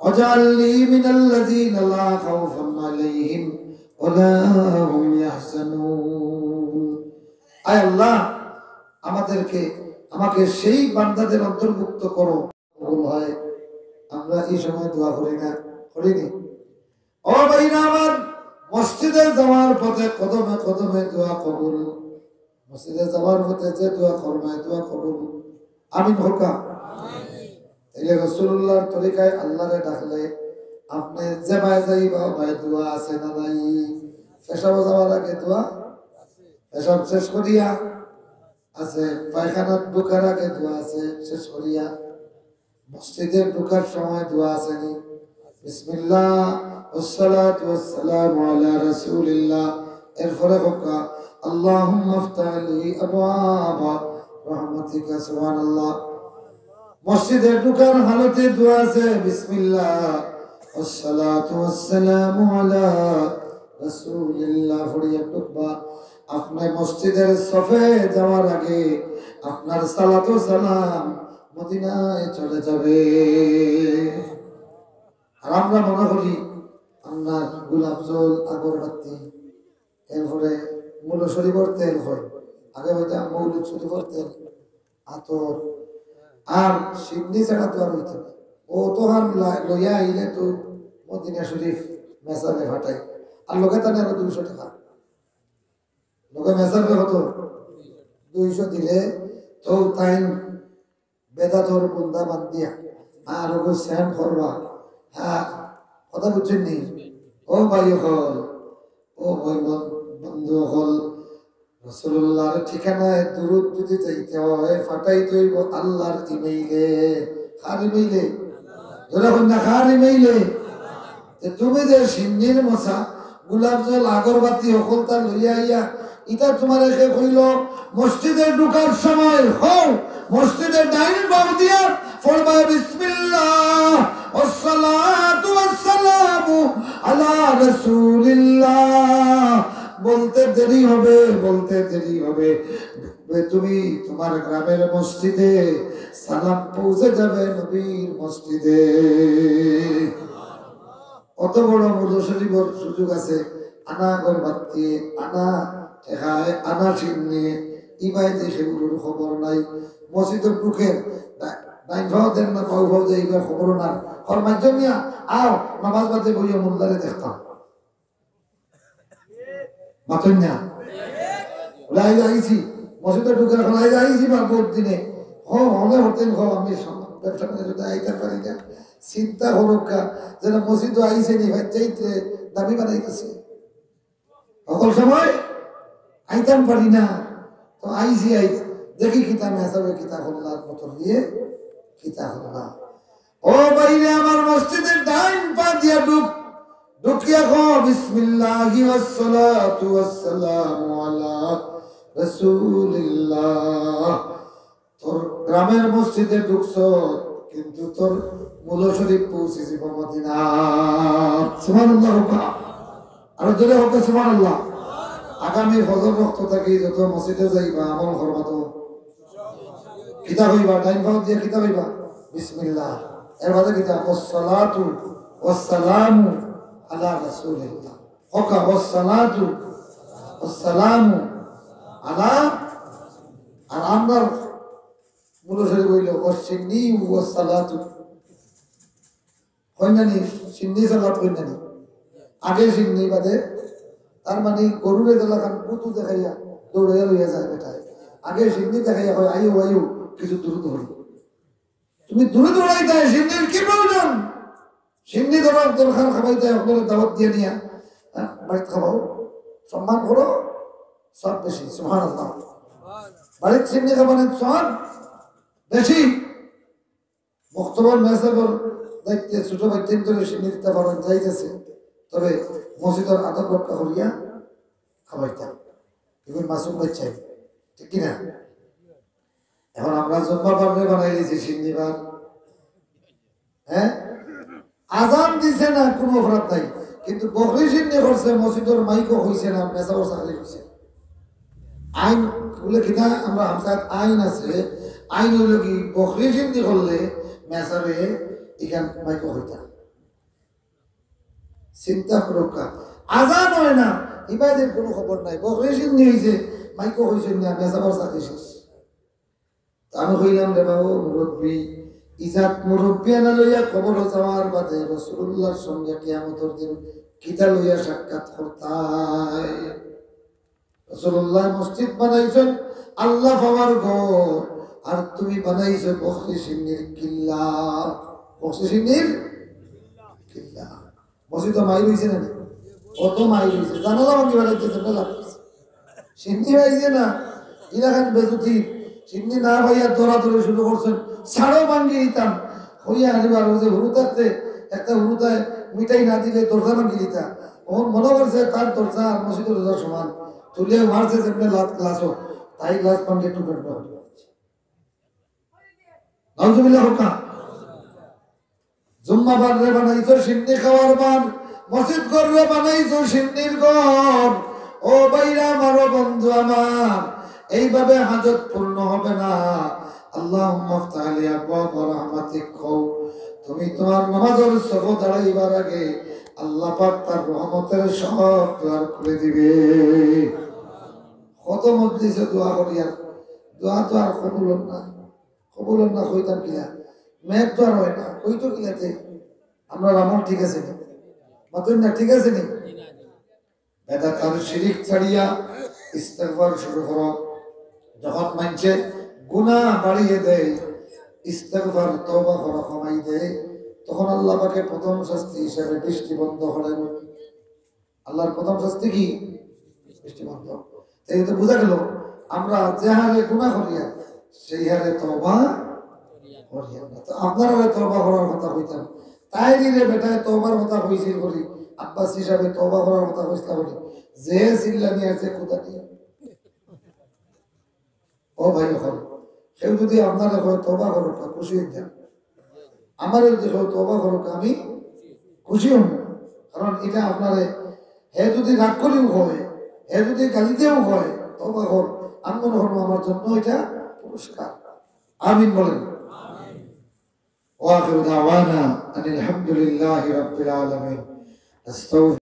ওয়াজআলনি মিনাল্লাযীনা লা খাউফুন আলাইহিম ওয়া লা হুম ইয়াহজানুন। আয় আল্লাহ, আমাদেরকে, আমাকে সেই বান্দাদের অন্তর্ভুক্ত করো। কবুল হয়। আমরা এই সময় দোয়া করি না, করি নি? ও ভাইরা আমার, মসজিদে যাওয়ার পথে কদমে কদমে দোয়া কবুল। মসজিদে যাওয়ার পথে যে দোয়া করবা, দোয়া কবুল। আমিন কউক্কা। তাইলে রাসূলুল্লাহর তরিকায় আল্লাহরে ডাকলে আপনে যে বায় যাইবা, বায় দোয়া আছে না নাই? পেশাব যাওয়ার আগে দোয়া, পেশাব শেষ করিয়া আছে, পায়খানাত ঢুকার আগে দোয়া আছে, শেষ করিয়া মসজিদে ঢুকার সময় দোয়া আছে নি? বিসমিল্লাহ, ওয়াসসালাতু ওয়াসসালামু আলা রাসূলিল্লাহ। এরপরে কউক্কা, আল্লাহুম্মা ইফতাহ লি আবওয়াবা রাহমাতিকা, সুবহানাল্লাহ। মসজিদে ঢুকার হালতে দোয়া আছে, বিসমিল্লাহ, ওয়াসসালাতু ওয়াসসালামু আলা রাসূলিল্লাহ পড়িয়া ঢুকবা। আপনে মসজিদের সফে যাওয়ার আগে আপনার সালাতু সালাম মদিনায় চলে যাবে। আর আমরা মনে করি আপনার গোলাপ জল, আগরবাতি, এরপরে মুলো শরীফর তেল হয়, আগে হয়তো মৌলুদ শরীফর তেল, আতর, আর শিন্নি ছাড়া তো আর হইতো না। ও তো হান লা-, লইয়া আইলে তো মদিনা শরীফ মেসাবে ফাটাই, আর লগে তানে আরো দুইশো টেকা, লগে মেসাবে কত, দুইশো দিলে তো তাইন বেদাতর বুন্দা বান্ধিয়া আর ওগো সেম করবা। হ্যাঁ, কথা বুঝছইন নি? ও ভাই অকল, ও ভাই বন-, বন্ধু অকল, রাসূলুল্লাহর ঠিকানায় দুরূদ যদি যাইতে হয়, ফাটাইতে অইবো আল্লাহর ইমেইলে। কার ইমেইলে? জোরে কইন না, কার ইমেইলে? তে তুমি যে শিন্নির মশা, গোলাপ জল, আগরবাতি হকলতা লইয়া আইয়া, ইতা তুমারে কে কইলো, মসজিদে ঢুকার সময় হও, মসজিদে ডাইন বাম দিয়া পড়বা বিসমিল্লাহ, ওয়াসসালাতু ওয়াসসালামু আলা রাসূলিল্লাহ। বলতে দেরি হবে, বলতে দেরি হবে। তুমি তুমার গ্রামের মসজিদে সালাম পৌঁছে যাবে নবীর মসজিদে। অত বড় মুলো শরীফর সুযোগ আছে, আনা আগরবাতি, আনা টেকায়, আনা শিন্নি, ইবায় যে সেগুলোর খবর নাই। মসজিদর ঢুকের, ডা-, ডাইন ফাও দেন না, বাউ ফাও দেন, ইবার খবর না। হর মাধ্যমিয়া, আও, নামাজ বাদে বইয়া মোল্লারে দেখতাম। মাতইন না। বলে, "আইজ আইছি।" মসজিদে ঢুকে এখন, "আইজ আইছি বা বহুত দিনে।" হ, হলে হতেন হ, আমি সম-, ব্যবসা করে যদি আইতে পারি না। চিন্তা করুক্কা, যেন মসজিদে আইছে নি, ভাই, চাইতে দামি বানাই দিছে। হকল সময় আইতাম পারি না, তো আইছি আইজ। দেখি কিতা মেসাবে কিতা করলা, মতর দিয়ে কিতা করলা। ও ভাইরে আমার, মসজিদর ডাইন পা দিয়া ঢুক, ঢুকিয়া ক, "বিসমিল্লাহি ওয়াসসালাতু ওয়াসসালামু আলা রাসূলিল্লাহ।" তোর গ্রামের মসজিদে ঢুকছ, কিন্তু তোর মুলো শরীফ পৌঁছে যাব মদিনাত। সুবহানাল্লাহ কউক্কা। আরো জোরে কউক্কা সুবহানাল্লাহ। আগামী ফজর ওয়াক্ত থাকি যত মসজিদে যাইবা, আমল করবা তো। কিতা কইবা? ডাইন পাও দিয়া কিতা কইবা? বিসমিল্লাহ। এর বাদে কিতা? ওয়াসসালাতু ওয়াসসালামু আলা রাসূলিল্লাহ। কউক্কা, ওয়াসসালাতু ওয়াসসালামু আলা, আর আমরার মুলো শরীফ অইলো, ওয়াসসিন্নি ওয়াসসালাতু। কইন না নি, শিন্নি সালাত কইন না নি? আগে শিন্নি বাদে, তার মানে গরুরে যেলাখান কুতু দেখাইয়া দৌড়াইয়া লইয়া যায় বেটায়। আগে শিন্নি দেখাইয়া কয়, "আইও, আইও, কিছু দুরুদ পড়ি।" তুমি দুরুদ পড়াইতায়, শিন্নির কি প্রয়োজন? শিন্নি ধরার দরকার, খাবাইতায়, আপনারে দাওয়াত দিয়া নিয়া, হ্যাঁ, বাড়িত খাবাও, সম্মান করো, সওয়াব বেশি। সুবহানাল্লাহ। বাড়িত শিন্নি খাবানির সওয়াব বেশি। মক্তবর মেসাবর দায়িত্বে ছোট বাচ্চাইন্তরে শিন্নি দিতা পারইন, জায়েজ আছে, তবে মসজিদর আদব রক্ষা করিয়া খাবাইতা। এগুন মাসুম বাচ্চাইন, ঠিক কি না? এখন আমরা জুম্মাবাররে বানাই দিছি শিন্নিবার, হ্যাঁ? আজান দিছে না, কুনু অপরাধ নাই, কিন্তু বকরি শিন্নি করছে, মসজিদর মাইকো কইছে না, মেসাবর চাকরি কইছে। আইন বলে কিতা, আমরা হামসাত আইন আছে, আইন অইলো কি, বকরি শিন্নি করলে মেসাবে ইখান মাইকো কইতা। চিন্তা করউক্কা, আজান অয় না, ইবাদর কুনু খবর নাই, বকরি শিন্নি অইছে, মাইকো কইছে না, মেসাবর চাকরি শেষ। তে আমি কইলাম, "রে বাবু মুরব্বি, ইজাত মুরব্বিয়ানা লইয়া কবরো যাওয়ার বাদে রাসূলুল্লাহর সঙ্গে কিয়ামতর দিন কিতা লইয়া সাক্ষাৎ করতায়?" রাসূলুল্লাহ মসজিদ বানাইছইন আল্লাহ পাওয়ার ঘর, আর তুমি বানাইছো বকরি শিন্নির কিল্লা। বকরি শিন্নির কিল্লা। মসজিদো মাইর অইছে না নি? কত মাইর অইছে। জানালা ভাঙ্গি বেড়াইছে, জানালা। শিন্নি পাইছে না। ইলাখান বেজুতি। শিন্নি না পাইয়া দৌড়াদৌড়ি শুরু করছইন। ছাড়ো ভাঙ্গি দিতাম। কইয়া আনিবার অউ যে হুরু থাকতে একটা হুরুতায় মিঠাই না দিলে দরজা ভাঙ্গি দিতা। অখন মনো করছে তার দরজা আর মসজিদর দরজা সমান। তুলিয়া মারছে যেমনে লাত গ্লাসো, তাই গ্লাস ভাঙ্গি টুকরা টুকরা করি দিছে। নাউজুবিল্লাহ কউক্কা। জুম্মাবাররে বানাইছো শিন্নি খাওয়ার বার, মসজিদ ঘররে বানাইছো শিন্নির ঘর। ও ভাইরা আমার, ও বন্ধু আমার, এইভাবে হাজত পূর্ণ হবে না। আল্লাহুম্মা ইফতাহ লি আবওয়াবা রাহমাতিক কও। তুমি তুমার নামাজর সফো দাঁড়াইবার আগে আল্লাহ পাক তার রহমতের সব দুয়ার খুলে দিবে। কত মজলিসে দোয়া করিয়ার, দোয়া তো আর কবুল অর না। কবুল অর না কইতাম কিলা? মেঘ তো আর অয় না, অইতো কিলাতে? আমরার আমল ঠিক আছে নি? মাতুন না, ঠিক আছে নি? বেদাত আর শিরিক ছাড়িয়া ইস্তেগফার শুরু করো। যখন মানষে গুনাহ বাড়িয়ে দেয়, ইস্তেগফার তওবা করা কমাই দেয়, তখন আল্লাহ পাকে প্রথম শাস্তি হিসাবে বৃষ্টি বন্ধ করেন। আল্লাহর প্রথম শাস্তি কি? বৃষ্টি বন্ধ। তাই তো বোঝা গেল, আমরা যে হারে গুনাহ করিয়া, সেই হারে তওবা করিয়া না। তো আপনারা তওবা করার কথা কইতাম, তাই রে বেটায় তওবার কথা কইছিল করি, আব্বাস হিসাবে তওবা করার কথা কইছিল করি, যে চিল্লা নিয়ে আছে কোথা নিয়ে। ও ভাই, এখন কেউ যদি আপনারে কয় তওবা করো, তা খুশি হইতাম। আমারে যদি কয় তওবা করো, আমি খুশি হব। কারণ এটা আপনারে, হে যদি রাগ করিও কয়, হে যদি গালি দিয়াও কয়, তওবা কর, আমি মনে করবো আমার জন্য এটা পুরস্কার। আমিন বলেন। ওয়া আখিরু দাওয়ানা আনিল হামদুলিল্লাহি রাব্বিল আলামিন। আস্তাগফিরুল্লাহ।